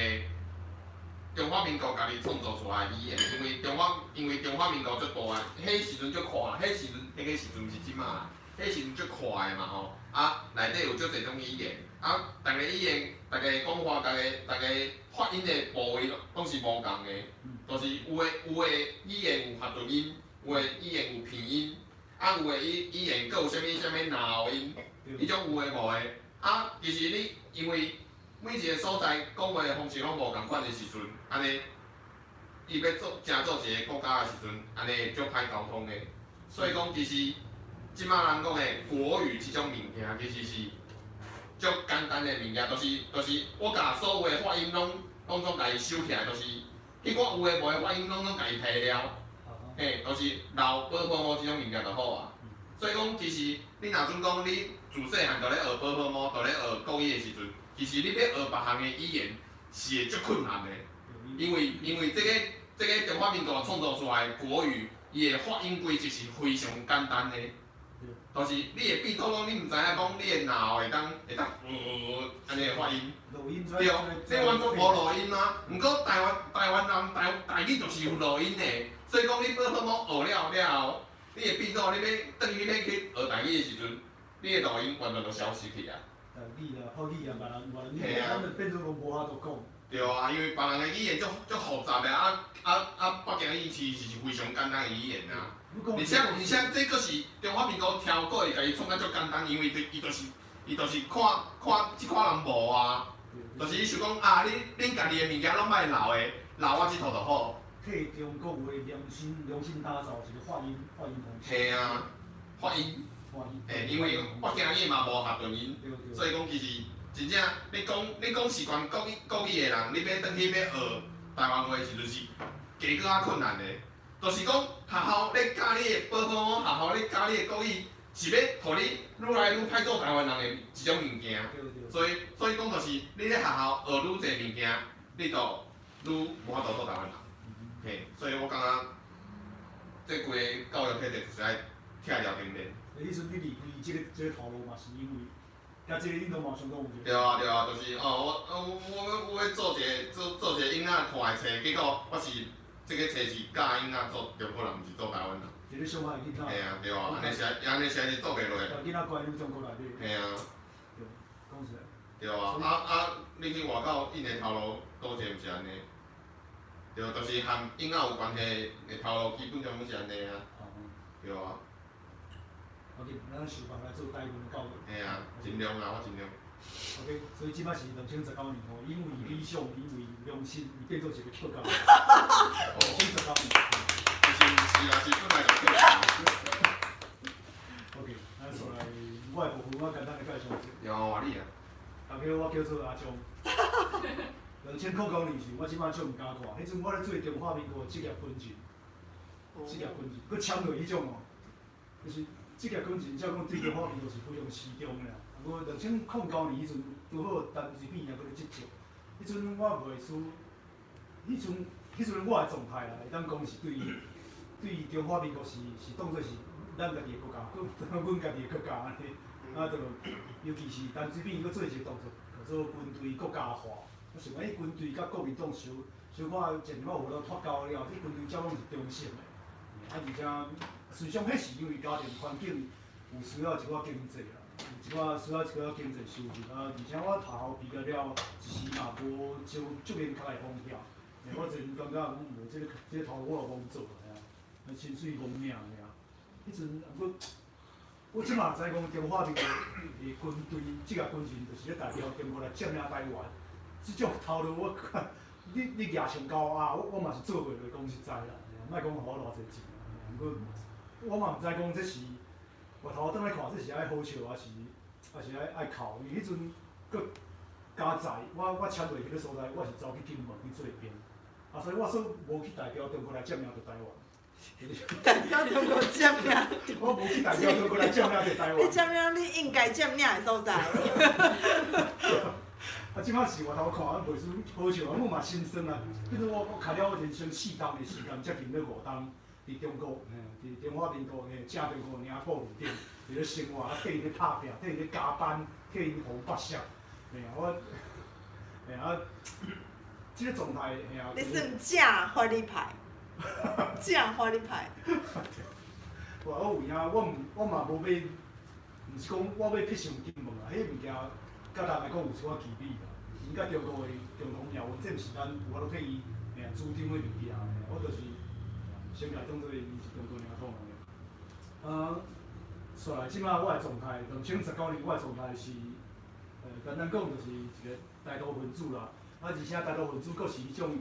中華民國家己創造出來的語言。因為中華，因為中華民國足大的，彼時陣足闊，彼時陣彼个時陣毋是這馬啦，彼時陣足闊的嘛吼。啊，內底有足濟種語言，啊，逐个語言，逐个講話，逐个逐个發音的部位攏是無仝的，就是有的有的語言有合濁音，有的語言有鼻音，啊，有的語語言閣有啥物啥物嚨音，彼種有的無的。啊，其實你因為每一個所在講話的方式攏無仝款的時陣，按呢，伊欲做成做一個國家的時陣，按呢足歹溝通的。所以講，其實這馬人講的國語這種物件，其實是足簡單的物件，就是就是我共所有的發音攏攏總共伊收起來，就是彼寡有的無的發音攏總共伊提了，嘿，就是留寶寶貓這種物件就好啊。所以講，其實你若準講你自細漢就咧學寶寶貓，就咧學國語的時陣，其實你欲學別項的語言是會足困難的，因為因為這个這个中華民國創造出來的國語，伊的發音規則是非常簡單的。就是你會變做講，你毋知影講你的腦會當會當按呢發音。對，這完全無濁音啊。毋過台灣台灣人台台語就是有濁音的，所以講你寶寶貓學了了後，你會變做你欲轉去欲去學台語的時陣，你的濁音完全就消失去啊。台語啦，普語啊，別人別人，咱就變做攏無法度講。對啊，因為別人的語言足足複雜的，啊啊啊！北京語其實是非常簡單的語言啊。而且而且這閣是中華民國挑過，共伊創甲足簡單，因為伊就是伊就是看看這款人無啊，就是伊想講啊，你恁家己的物件攏莫留的，留我這套就好。替中國話量身量身打造一個發音發音方式。嘿啊，發音。發音。欸，因為北京語嘛無合濁音，所以講其實真正你講你講習慣國語國語的人，你欲轉去欲學台灣話的時陣是加閣較困難的。就是講學校咧教你的寶寶，學校咧教你的國語，是欲予你愈來愈歹做台灣人的一種物件。所以所以講就是你咧學校學愈濟物件，你就愈無法度做台灣人。嘿，所以我感覺這規个教育體制就是愛拆掉重練。彼陣你離開這个這个頭路嘛，是因為，佮這个運動嘛相當有一個。對啊對啊，就是哦，我我我欲做一个做做一个囡仔看的冊，結果我是這个冊是教囡仔做中國人，毋是做台灣人。這个想法囡仔。嘿啊，對啊，按呢是按呢是是做袂落。囡仔乖入中國內底。嘿啊。對，講實在。對啊，啊啊！你去外口印的頭路，倒一个毋是按呢？對，就是和囡仔有關係的頭路，基本上攏是按呢啊。對啊。 OK，咱想辦法來做台灣的教育。嘿啊，盡量啊，我盡量。 OK，所以這擺是2019年吼，因為理想，因為良心，伊變做一個扣教。2019年。是是啊，是本來就扣教。 OK，咱煞來我的部分，我簡單來介紹一下。有啊，你啊。大家好，我叫做阿璋。2009年時，我這擺足毋敢看，彼陣我咧做中華民國職業軍人，職業軍人，閣簽落彼種哦，就是職業軍人，照講對中華民國是非常死忠的啦。不過2009年彼陣，拄好陳水扁也閣咧執政，彼陣我袂輸，彼陣彼陣我的狀態啦，會當講是對對中華民國是是當做是咱家己的國家，閣阮家己的國家按呢。啊，就尤其是陳水扁閣做一個動作，叫做軍隊國家化。我想講，欸，軍隊佮國民黨小小可前仔有法度脫鈎了後，這軍隊照講是中性的。啊，而且隨想彼是因為家庭環境有需要一寡經濟啦，有一寡需要一寡經濟收入啊，而且我讀校畢業了，一時嘛無足足明確的方向。我一陣感覺講無這个這个頭路我就罔做啊，薪水罔領爾。彼陣毋過，我這馬知講中華民國的軍隊，這個軍人就是咧代表中國來佔領台灣，這種頭路我看，你舉上高啊，我嘛是做袂落，講實在啦，莫講予我偌濟錢，毋過我嘛毋知講這是，回頭轉來看，這是愛好笑，抑是愛哭，因為彼陣閣加載，我簽落彼个所在，我是走去金門去做兵，啊，所以我說無去代表中國來佔領著台灣。代表中國佔領。我無去代表中國來佔領著台灣。你佔領你應該佔領的所在。啊，這擺是回頭看，袂輸好笑，我嘛心酸啊。變做我開了我人生四冬的時間，接近欲五冬，佇中國，嘿，佇中華民國的正中國領土內頂，佇咧生活，啊，替𪜶咧拍拚，替𪜶咧加班，替𪜶予剝削，嘿啊，我，嘿啊，這个狀態，嘿啊。你算正法律派，正法律派。我有影，我毋，我嘛無欲，毋是講我欲去想金門啊，彼物件。佮人來講有小可機密啦，𪜶佮中國的共同命運，這毋是咱有法度替伊主張的物件。我就是先共伊當做伊是中國領土按呢。啊，煞來這擺我的狀態，2019年我的狀態是，簡單講就是一個台獨分子啦。啊，而且台獨分子閣是彼種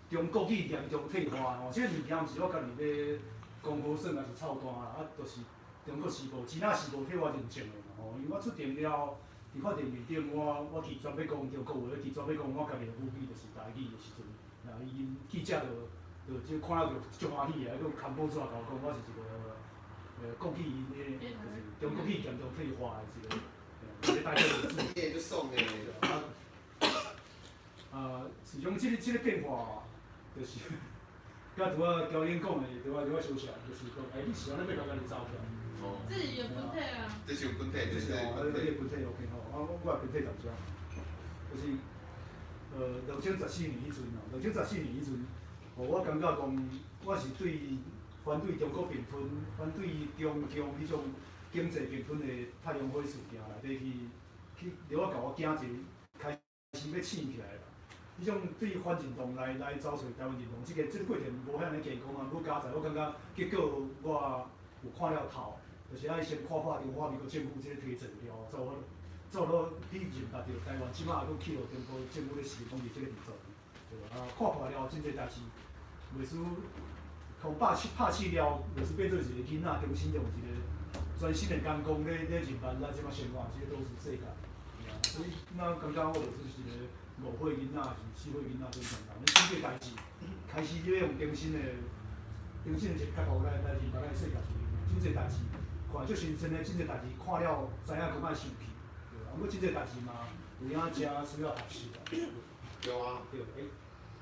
中國語嚴重退化吼，這个物件毋是我家己咧講好耍，抑是臭彈啦，啊，就是中國時報，支那時報替我認證的嘛吼，因為我出庭了。佇法庭面頂，我拒絕欲講中國話，拒絕欲講我家己的母語就是台語的時陣，啊，𪜶記者就就看了就足歡喜的，閣牽報紙共我講我是一個國語的，就是中國語嚴重退化的一個台獨分子。這就爽的。啊，是講這个變化，就是，佮拄仔交恁講的，拄仔相像，就是講，欸，你是按呢欲共家己走起來？哦。這是伊的本體啊。這是有本體，這是啊，你的本體 OK 吼，啊，我的本體就遮，就是，2014年彼陣啊，2014年彼陣，哦，我感覺講，我是對反對中國併吞，反對中共彼種經濟併吞的太陽花事件內底去，去，了我共我囝一个開始欲醒起來啦。彼種對反認同來走揣台灣認同，這个過程無遐爾健康啊。毋過佳哉，我感覺結果我有看了頭，就是愛先看破中華民國政府這个體制了，才有法度去認捌著台灣這擺閣去予中國政府咧施講佇這个動作，對無？啊，看破了真濟代誌，袂輸予拍死拍死了，袂輸變做一個囡仔，重新用一個全新的眼光咧認捌咱這擺生活這个都市世界。所以，我感覺我就是一個5歲囡仔，是4歲囡仔這種狀態。真濟代誌，開始咧用重新的一個角度來認捌咱的世界是啥物。真濟代誌看足新鮮的，真濟代誌看了知影閣莫生氣。對啊，毋過真濟代誌嘛，有影誠需要學習啊。對啊。對，欸，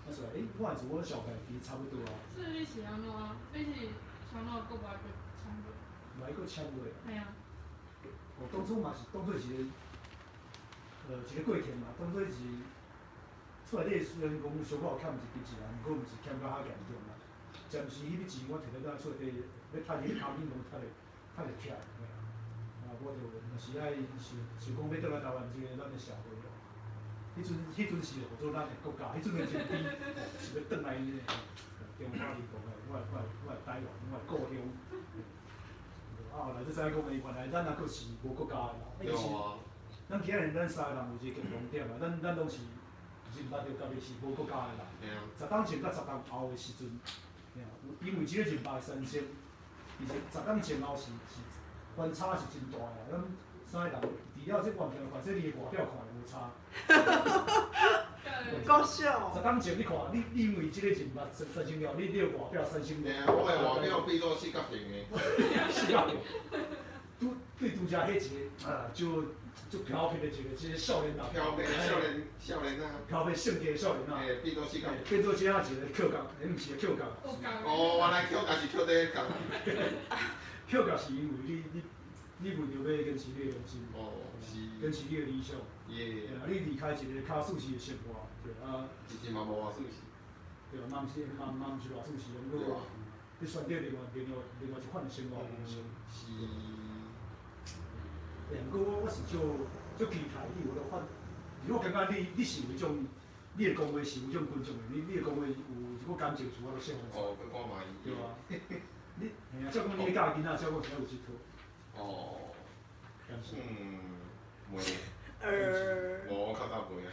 啊所以，欸，我的自我紹介其實差不多啊。所以你是按怎？你是啥物國外閣簽過？來閣簽過。嘿啊。哦，當初嘛是當做一個，一個過程嘛，當做是厝內底雖然講小可有欠一筆錢啊，毋過毋是欠甲遐嚴重啦。暫時彼筆錢我摕來厝內底欲趁彼個跤緊攏趁會起來，嘿啊。啊，我就若是愛想想講欲轉來台灣這个咱的社會咯。彼陣是號做咱的國家，彼陣的認知哦是欲轉來中華民國的，我的台灣，我的故鄉。啊，後來才知影講，欸，原來咱抑閣是無國家的啦。對啊。咱今日咱三个人有一個共同點啊，咱攏是認捌著家己是無國家的人。10冬前佮10冬後的時陣，因為這個認捌的產生，其實10冬前後是反差是真大的。咱三個人除了這完全看，這你的外表看會無差。搞笑。10冬前你看，你因為這個認捌產生了，你的外表產生。對啊，我的外表變做四角形的。四角形。拄對拄才彼一个啊，就足飄撇的一個，這個少年人。飄撇少年仔。飄撇性格的少年仔。欸，變做四角。變做這樣一個扣角，欸，毋是扣角。哦，原來扣角是扣這个角。扣角是因為你為著欲堅持你的良心。哦，是。堅持你的理想。耶。啊，你離開一個較舒適的生活，對啊。其實嘛無偌舒適。對啊，嘛毋是，嘛毋是偌舒適，毋過你選擇另外一款的生活方式。是。欸，毋過我是足足期待你有咧發，因為我感覺你是有彼種，你的講話是有彼種觀眾的，你的講話有一個感情是我都喜歡。哦，閣看覓。對啊。你，嘿啊，照講你咧教囡仔，照講是愛有這套。哦。敢是？嗯，袂，无我較早袂啊。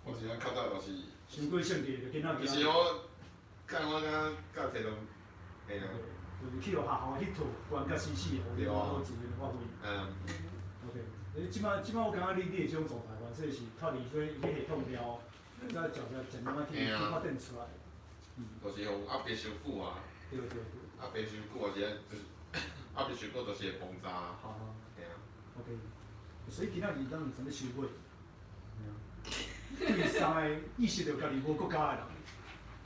我是講較早就是，傷過性格就囡仔其實我，幹我敢教冊攏，嘿啊。就是去予學校彼套關甲死死，予你有法度自由發揮。OK，欸，這擺我感覺你的這種狀態，原說是脫離這個系統了，才漸漸漸慢慢去發展出來。就是予壓迫傷久啊。對對對。壓迫傷久啊，是就是壓迫傷久就是會爆炸。好好。嘿啊。 OK，所以今仔日咱有啥物收尾？對三個意識著家己無國家的人，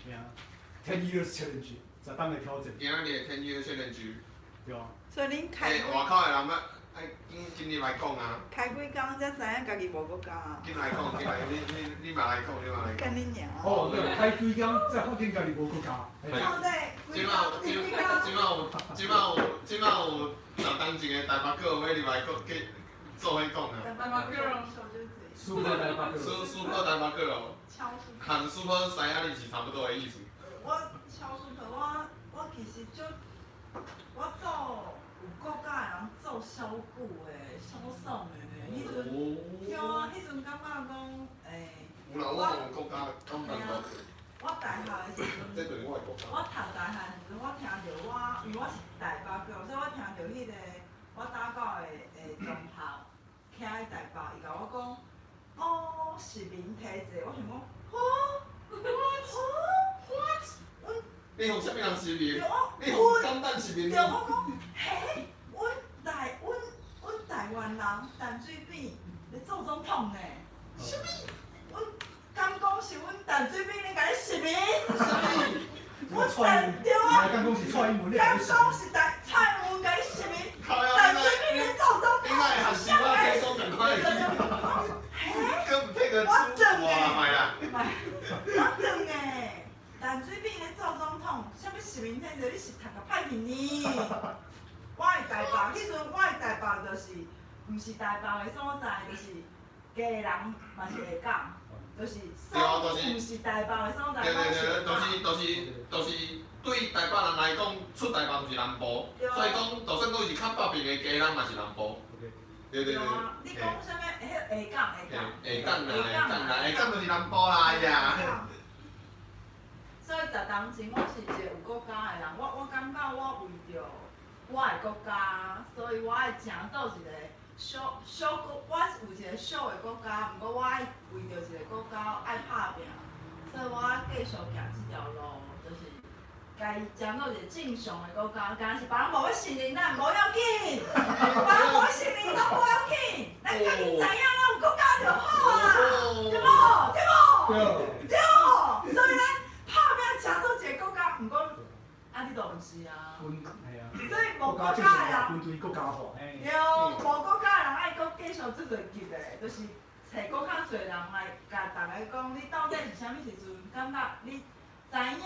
嘿啊，10 years challenge，10冬的挑戰。今仔日的 10 years challenge。對啊。所以恁開。欸，外口的人欲愛緊緊入來講啊！開幾工才知影家己無國家啊？緊來講，緊來，你嘛來講，你嘛來講。幹你娘！哦，對，開幾工才發現家己無國家。到底？這擺有10冬前的台北哥欲入來講，去做伙講啊。台北哥。 Super 台北哥。 Super 台北哥哦。和 Super 三亞是差不多的意思。我超 super，我其實就我做有國家的人做小久的，小爽的呢。彼陣，對啊，彼陣感覺講，欸。有啦，我有國家感覺。我大學的時陣，我讀大學的時陣，我聽著我，因為我是台北哥，所以我聽著彼個我搭狗的同學徛佇台北，伊共我講，哦，殖民體制，我想講，哈，what？阮。你予啥物人殖民？你予港版殖民？對，我講，嘿，阮台灣人陳水扁咧做總統呢？啥物？阮敢講是阮陳水扁咧共你殖民？阮台對啊。敢講是蔡英文咧？敢講是台蔡英文共你殖民？陳水扁咧做總統。你莫學習我這講仝款的。嘿？我轉的。我轉的。陳水扁咧做總統，啥物殖民體制？你是讀甲歹去呢？我佇台北，彼陣我佇台北就是，毋是台北的所在，就是家人嘛是會講，就是毋是台北的所在。對對對，就是對台北人來講，出台北就是南部，所以講，就算講伊是較北邊的家人嘛是南部。對對對。你講啥物？彼下港下港。下港啦，下港啦，下港就是南部啦，哎呀。所以10冬前，我是一個有國家的人，我感覺我為著我的國家，所以我愛成做一個小小國，我有一個小的國家，毋過我愛為著一個國家愛拍拚，所以我繼續行這條路，就是共伊成做一個正常的國家，敢若是別人無欲承認咱，無要緊，別人無欲承認攏無要緊，咱家己知影咱有國家就好啊，對無？對無？對，所以咱拍拚成做一個國家，毋過啊，你都毋是啊。所以無國家的人，軍隊國家化，對，無國家的人愛閣繼續這個級的，就是揣閣較濟人來共逐家講，你到底是啥物時陣感覺你知影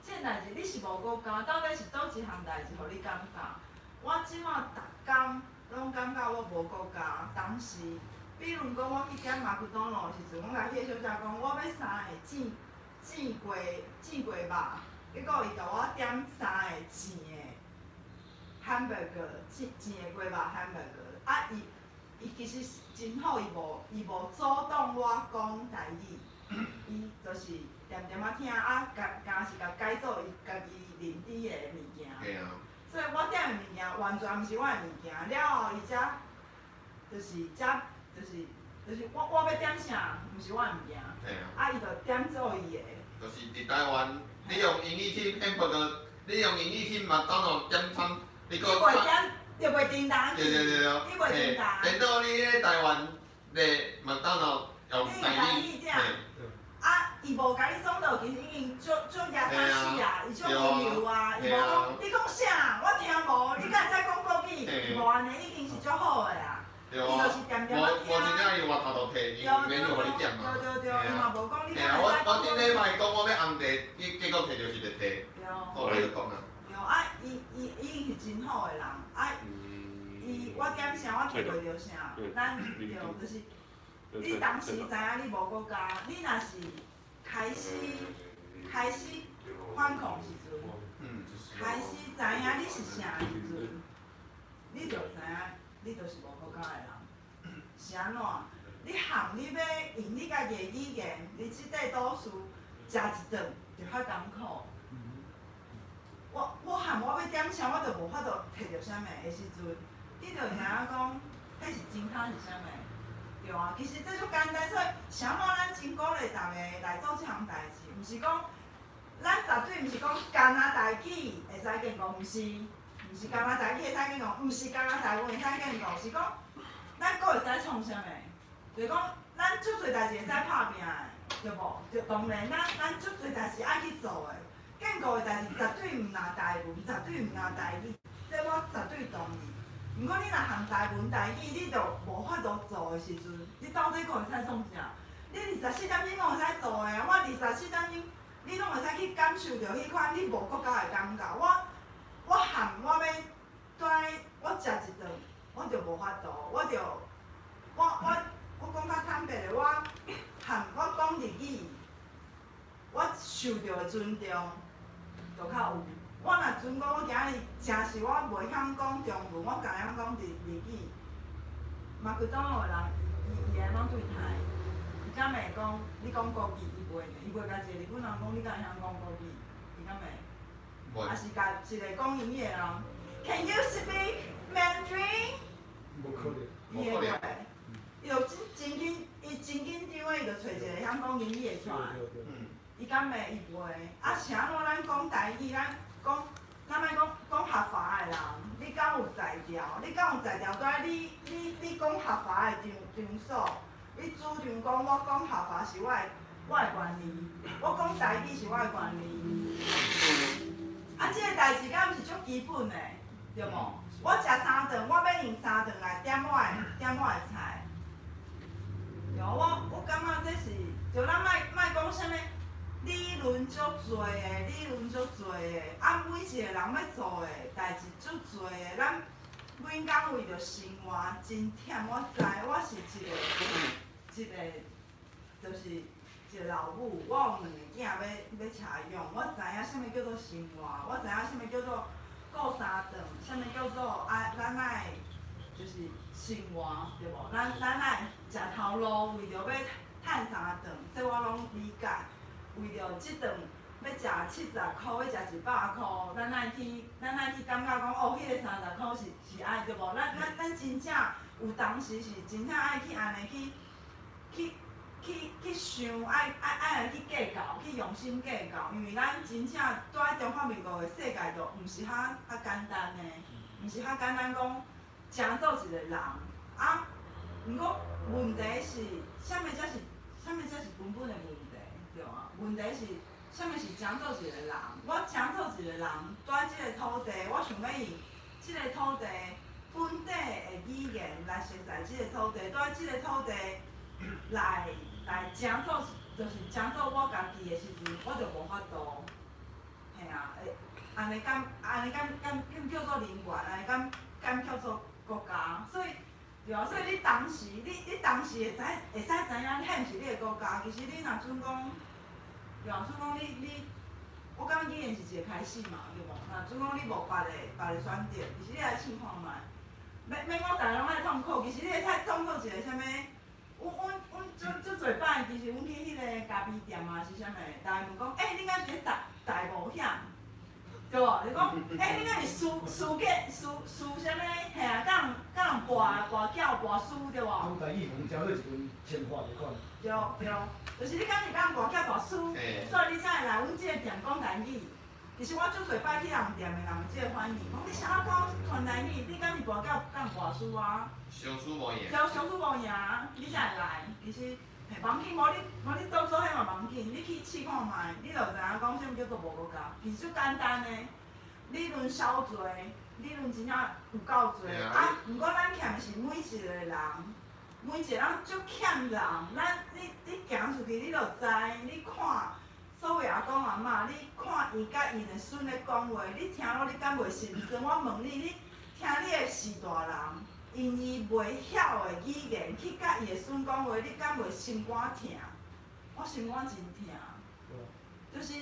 這代誌你是無國家，到底是佗一項代誌予你感覺？我這馬逐工攏感覺我無國家，當時，比如講我去點麥當勞的時陣，我共彼個小姐講，我欲三個煎煎雞肉，結果伊共我點三個煎的 hamburger，煎的雞肉 hamburger，啊，伊其實真好，伊無阻擋我講台語，伊就是恬恬仔聽啊，共是共改做伊家己認知的物件。所以我點的物件完全毋是我的物件，了後伊才就是才就是我欲點啥，毋是我的物件，啊，伊就點做伊的。就是佇台灣，你用英語去 hamburger，你用英語去麥當勞點餐，你閣你袂點，你袂叮當。對對對對，你袂叮當。顛倒你咧台灣咧麥當勞用台語，啊，伊無共你爽到，其實已經足足優死啊，伊足溫柔啊，伊無講你講啥，我聽無，你敢會使講國語？伊無按呢，已經是足好的啊。對啊，無無真正伊外頭就提，伊毋免予你點嘛。對對對，伊嘛無講你。嘿啊，我頂禮拜講我欲紅茶，結果提著是綠茶。我共你講啊。對啊，伊已經是真好的人，啊，伊我點啥我提袂著啥，咱對就是，你當時知影你無國家，你若是開始反抗時陣，開始知影你是啥時陣，你就知影。你就是無國家的人。是按怎？你含你欲用你家己的語言，佇這塊島嶼食一頓就較艱苦。我含我欲點啥，我就無法度提著啥物的時陣，你就會知影講，彼是真卡是啥物。對啊，其實這足簡單，所以啥物咱真鼓勵逐个來做這項代誌，毋是講，咱絕對毋是講干焦台語會使建國，毋是，毋是干焦台語會使建國，毋是干焦台語會使建國，是講咱閣會使創啥物？就是講，咱足濟代誌會使拍拚的，對無？就當然，咱足濟代誌愛去做的，建國的代誌絕對毋若台文，絕對毋若台語，這我絕對同意。毋過你若含台文台語，你就無法度做的時陣，你到底閣會使創啥？你24點鐘攏會使做的啊！我24點鐘，你攏會使去感受著彼款你無國家的感覺。我含我欲蹛，我食一頓，我就無法度，我就我講較坦白的，我含我講日語，我受著的尊重就較有。我若準講，我今日誠實，我袂曉講中文，我敢曉講日語。麥克當勞的人，伊會按怎對待？伊敢會講你講國語，伊袂，伊袂共一個日本人講你敢會曉講國語，伊敢會？抑是共一個講英語的人，Can you speak Mandarin？無可能。伊會袂？伊就真真緊，伊真緊張的，伊就揣一個曉講英語的出來。伊敢會？伊袂。啊，是按怎咱講台語，咱講，咱莫講講客話的人，你敢有才調？你敢有才調？蹛你講客話的場所，你主張講我講客話是我的權利，我講台語是我的權利。啊，這個代誌敢毋是足基本的，對無？我食三頓，我欲用三頓來點我的菜。對，我感覺這是，就咱莫莫講啥物理論足濟的，理論足濟的，啊，每一個人欲做的代誌足濟的，咱每工為著生活真忝，我知，我是一個，就是一個老母，我有兩个囝欲飼養，我知影啥物叫做生活，我知影啥物叫做顧三頓，啥物叫做啊，咱愛就是生活，對無？咱愛食頭路，為著欲趁三頓，這我攏理解。為著這頓欲食70箍，欲食100箍，咱愛去感覺講，哦，彼個30箍是愛對無？咱真正有當時是真正愛去按呢去想，愛來去計較，去用心計較，因為咱真正蹛佇中華民國的世界，就毋是遐較簡單的，毋是遐簡單講，成做一個人啊。毋過問題是，啥物才是根本的問題，對啊？問題是，啥物是成做一個人？我成做一個人，蹛佇這个土地，我想欲用這个土地本底的語言來熟悉這个土地，蹛佇這个土地來成做，就是成做我家己的時陣，我就無法度。嘿啊，會按呢敢叫做人權？按呢敢叫做國家？所以，對啊，所以你當時會使知影，彼毋是你的國家。其實你若準講，對啊，準講你，我感覺語言是一個開始嘛，對無？若準講你無別个選擇，其實你來試看覓。免講逐个攏愛痛苦，其實你會使當做一個啥物？阮足濟擺，其實阮去彼个咖啡店啊，是啥物？逐个問講，欸，你敢是咧大冒險？對無？就講，欸，你敢是輸結輸啥物？嘿啊，佮人跋轎跋輸對無？講台語，互成做一陣千話的款。對對，就是你敢是佮人跋轎跋輸，所以你才會來阮這个店講台語。其實我足濟擺去人店的人有這个反應，講你啥講傳台語？你敢是跋轎佮人跋輸啊？相輸無贏。對，相輸無贏，你才會來。其實，嘿，無要緊，無你當做彼嘛無要緊，你去試看覓，你就知影講啥物叫做無國家。其實足簡單的，理論少濟，理論真正有夠濟。啊，毋過咱欠的是每一個人，每一個人足欠人。咱你行出去，你就知，你看所謂阿公阿嬤，你看伊佮𪜶的孫咧講話，你聽落你敢袂心酸？我問你，你聽你的序大人，用伊袂曉的語言去佮伊的孫講話，你敢袂心肝疼？我心肝真疼，就是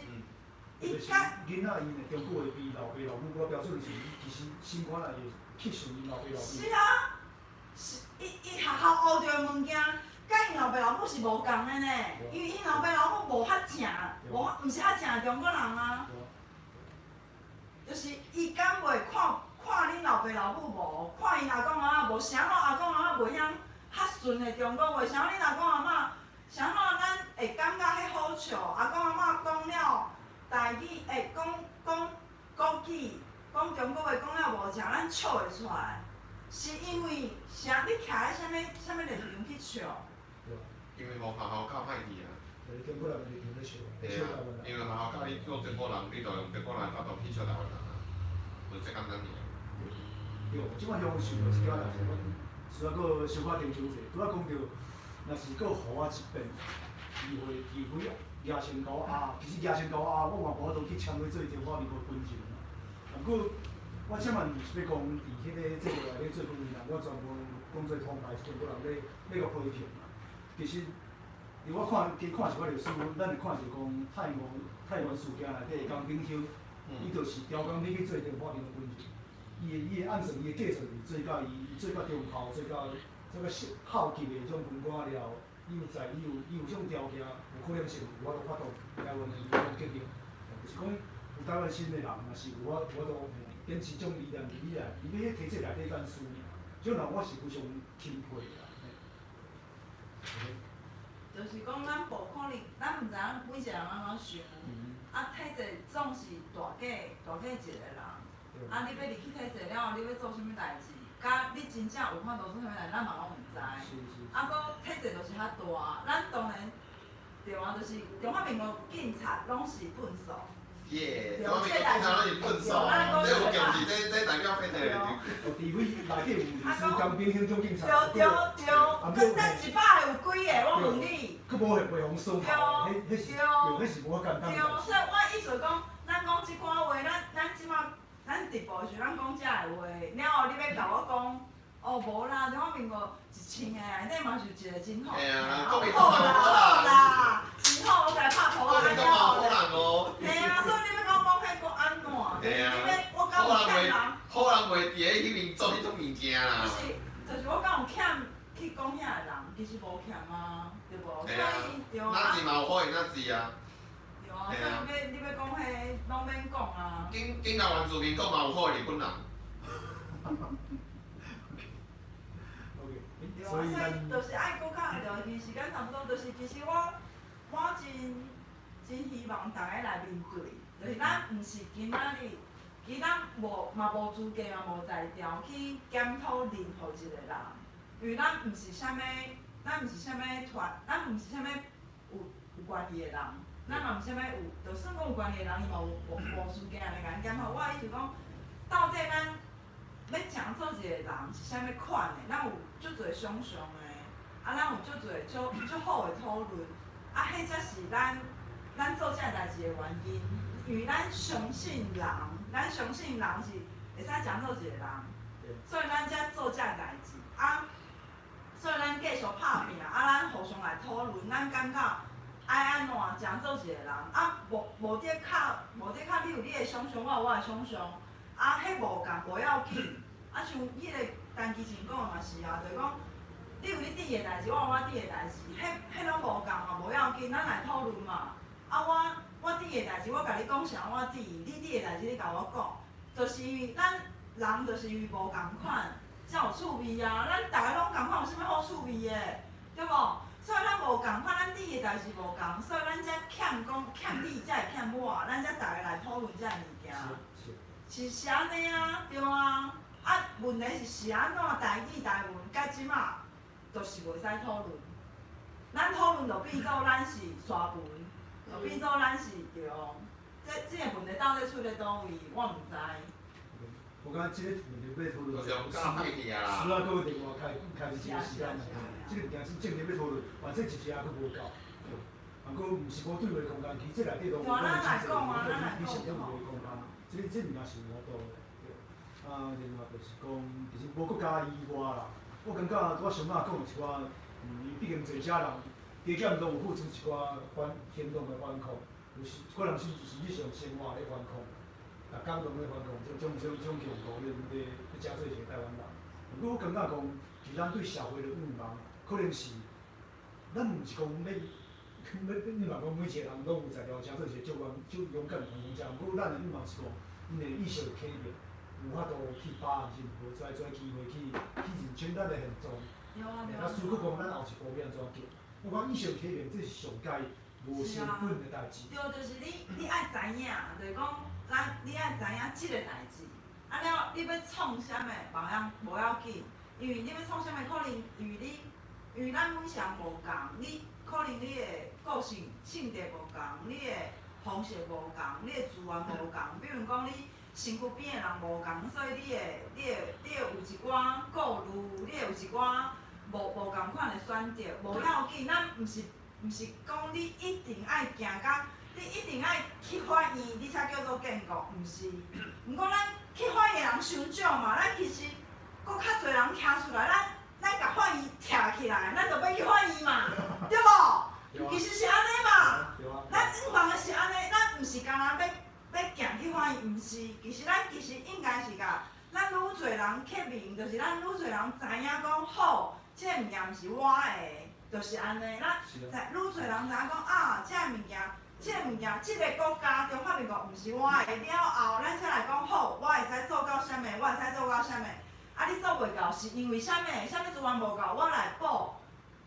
伊佮囡仔𪜶的中國話比老爸老母我標準的時，其實心肝內會去想𪜶老爸老母。是啊，是伊伊學校學著的物件，佮𪜶老爸老母是無仝的呢，因為𪜶老爸老母無較正，無毋是較正的中國人啊。就是伊敢袂看看恁老爸老母無，看𪜶阿公阿嬤無，啥怎阿公阿嬤袂曉較順的中國話，啥怎恁阿公阿嬤，啥怎咱會感覺彼好笑？阿公阿嬤講了台語，會講講國語，講中國話講了無正，咱笑會出來，是因為啥？你徛佇啥物啥物立場去笑？因為無學校教歹去啊。中國人的立場咧笑，對啊，因為學校教你做中國人，你就用中國人角度去笑台灣人啊，就這簡單爾。對，這擺享受的一寡代誌，阮需要閣小可停手者。拄仔講著，若是閣予我一遍機會，機會舉身高壓，其實舉身高壓，我嘛無法度去簽去做中華民國軍人啊。毋過，我這擺毋是欲講佇彼個節目內底做軍人，我全部講做通牌是中國人咧咧共批評啊。其實，佇我看，加看一寡歷史，咱會看著講泰源事件內底的江炳興，伊就是調工欲去做中華民國軍人。伊的按算，伊的計算是做甲伊，伊做甲中校，做甲校級的這種軍官了後，伊有在，伊有這種條件，有可能性，有法度發動台灣的民主革命。就是講，有台灣心的人，若是有法度堅持這種理念佇咧，伊欲佇體制內底干輸爾，這種人我是非常欽佩的啦。就是講，咱無可能，咱毋知影每一個人按怎想。啊，體制總是大過大過一個人。啊，你欲入去體制了後，你欲做啥物代誌？佮你真正有法度做啥物代誌，咱嘛攏毋知。啊，閣體制就是較大，咱當然對啊，就是中華民國警察攏是糞埽。耶，中華民國警察攏是糞埽，這有共是這代表體制的。除非內底有律師江炳興種警察。對對對，咱100個有幾個？我問你。閣無會袂予嗍頭，彼是對，彼是無簡單。對，所以我意思講，咱講這寡話，咱這擺。咱直播的時陣，咱講這个話，了後你欲共我講，哦無啦，中華民國1000個內底嘛是有一個真好，好啦好啦，真好，我共伊拍噗仔了後咧，嘿啊，所以你欲講講彼閣按怎？你欲我敢有欠人？好人袂佇咧彼面做彼種物件啦。就是，就是我敢有欠去講遐个人，其實無欠啊，對無？所以對啊。那字嘛有可能那字啊。對啊，所以你欲講彼攏免講啊。警察原住民講嘛有好的日本人。對啊，所以就是愛閣較，就是時間差不多，就是其實我真真希望逐个來面對，就是咱毋是今仔日，其實咱無嘛無資格嘛無才調去檢討任何一個人，因為咱毋是啥物，咱毋是啥物團，咱毋是啥物有關係的人。咱嘛毋是啥物有，就算講有關係的人，伊嘛有無資格來共咱檢討。我的意思講，到底咱欲成做一個人是啥物款的？咱有足濟想像的，啊，咱有足濟足足好的討論，啊，彼才是咱做這个代誌的原因。因為咱相信人，咱相信人是會使成做一個人，所以咱才做這个代誌。啊，所以咱繼續拍拚，啊，咱互相來討論，咱感覺愛按怎成做一個人，啊，無無佇較，無佇較，你有你的想像，我有我的想像，啊，彼無仝無要緊，啊，像彼個陳其晴講的嘛是啊，就是講，你有你佇的代誌，我有我佇的代誌，彼攏無仝嘛，無要緊，咱來討論嘛。啊，我佇的代誌，我共你講啥，我佇，你佇的代誌，你共我講，就是因為咱人就是因為無仝款，才有趣味啊。咱逐个攏仝款，有啥物好趣味的，對無？所以咱無仝款，咱佇的代誌無仝，所以咱才欠講欠你，才會欠我，咱才逐个來討論這个物件。是按呢啊，對啊。啊，問題是按怎台語台文，到這馬就是袂使討論。咱討論就變做咱是沙文，就變做咱是對。這個問題到底出佇佗位，我毋知。我感覺這個問題欲討論，需要閣另外開開一個時間。這個物件真正欲討論，反正一時也閣無夠。毋過毋是無對話空間，其實這內底攏有真濟，你想要有的空間，這物件是有法度的。對。啊，另外就是講，其實無國家以外啦，我感覺拄仔上仔講的一寡，畢竟濟遮人，加減都有付出一寡反行動的反抗，有時一寡人是日常生活咧反抗，逐工攏咧反抗，這種強度咧咧，欲成做一個台灣人。毋過我感覺講，其實咱對社會的願望，可能是，咱毋是講欲欲欲望講每一個人攏有才調，成做一個足勇足勇敢的成功者。毋過咱的願望是講，𪜶的意識會啟變，有法度去把握任何遮遮機會去去認清咱的現狀。啊，思考講咱後一步欲按怎行。我講意識啟變，這是上蓋無成本的代誌。對，就是你，你愛知影，就是講，咱你愛知影這个代誌。啊了，你欲創啥物無要無要緊，因為你欲創啥物，可能因為你，因為咱每一個人無仝，你可能你的個性性格無仝，你的方式無仝，你的資源無仝。比如講，你身軀邊的人無仝，所以你會你會你會有一寡顧慮，你會有一寡無無仝款的選擇，無要緊。咱毋是毋是講你一定愛行到，你一定愛去法院，你才叫做建國，毋是。毋過咱去法院的人傷少嘛，咱其實閣較濟人徛出來，咱咱共法院拆起來，咱就欲去法院嘛，對無？其實是按呢嘛。咱願望的是按呢，咱毋是干焦欲欲行去法院，毋是。其實咱其實應該是共咱愈濟人揭明，就是咱愈濟人知影講好，這个物件毋是我的，就是按呢。咱愈濟人知影講啊，這个物件，這个物件，這个國家中華民國毋是我的了後，咱才來講好，我會使做到啥物，我會使做到啥物。啊，你做袂到是因為啥物？啥物資源無夠，我來補。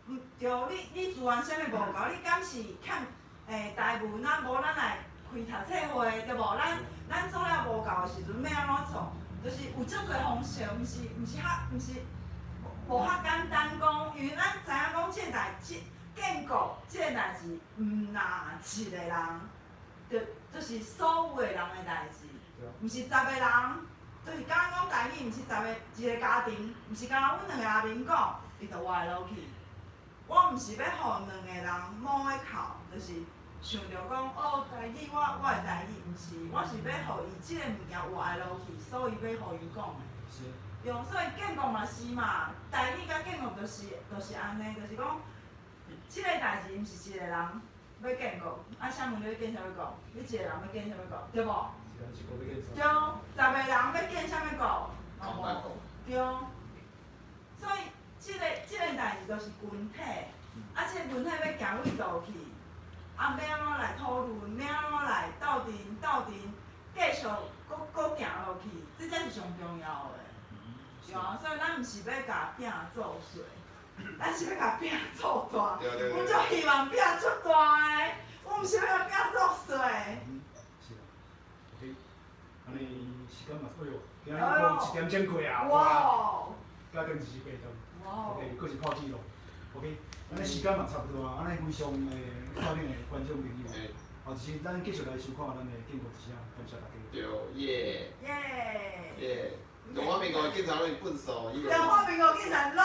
毋對，你你資源啥物無夠？你敢是欠欸台文啊？無咱來開讀冊會對無？咱咱做了無夠的時陣，欲按怎創？就是有足濟方式，毋是毋是較毋是無較簡單講，因為咱知影講這個代誌建國這個代誌，毋若一個人，就就是所有的人的代誌，毋是十個人，就是敢若講台語，毋是十個一個家庭，毋是干焦阮兩個阿明講，伊就活落去。我毋是欲予兩個人摸咧哭，就是想著講哦，台語我我會台語，毋是，我是欲予伊這个物件活落去，所以欲予伊講的。對，所以建國嘛是嘛，台語佮建國就是就是按呢，就是講，這个代誌毋是一個人欲建國，啊，請問你欲建啥物國？你一個人欲建啥物國？對無？對，十個人欲建啥物國？對，所以這个這个代誌就是群體，啊，這个群體欲行佗佗去，啊，欲按怎來討論，欲按怎來鬥陣鬥陣，繼續閣閣行落去，這才是上重要的。對啊，所以咱毋是欲共餅做細，咱是欲共餅做大。阮足希望餅足大的，阮毋是欲共餅做細。是啊，OK，按呢時間嘛，哎喲，今仔日講一點鐘過啊，哇！加轉一時八鐘，OK，閣是破紀錄，OK，按呢時間嘛差不多啊，按呢非常的線頂的觀眾朋友，後就是咱繼續來收看咱的建國之聲，感謝大家。對，耶。耶。耶！中華民國的警察攏是糞掃。中華民國警察攏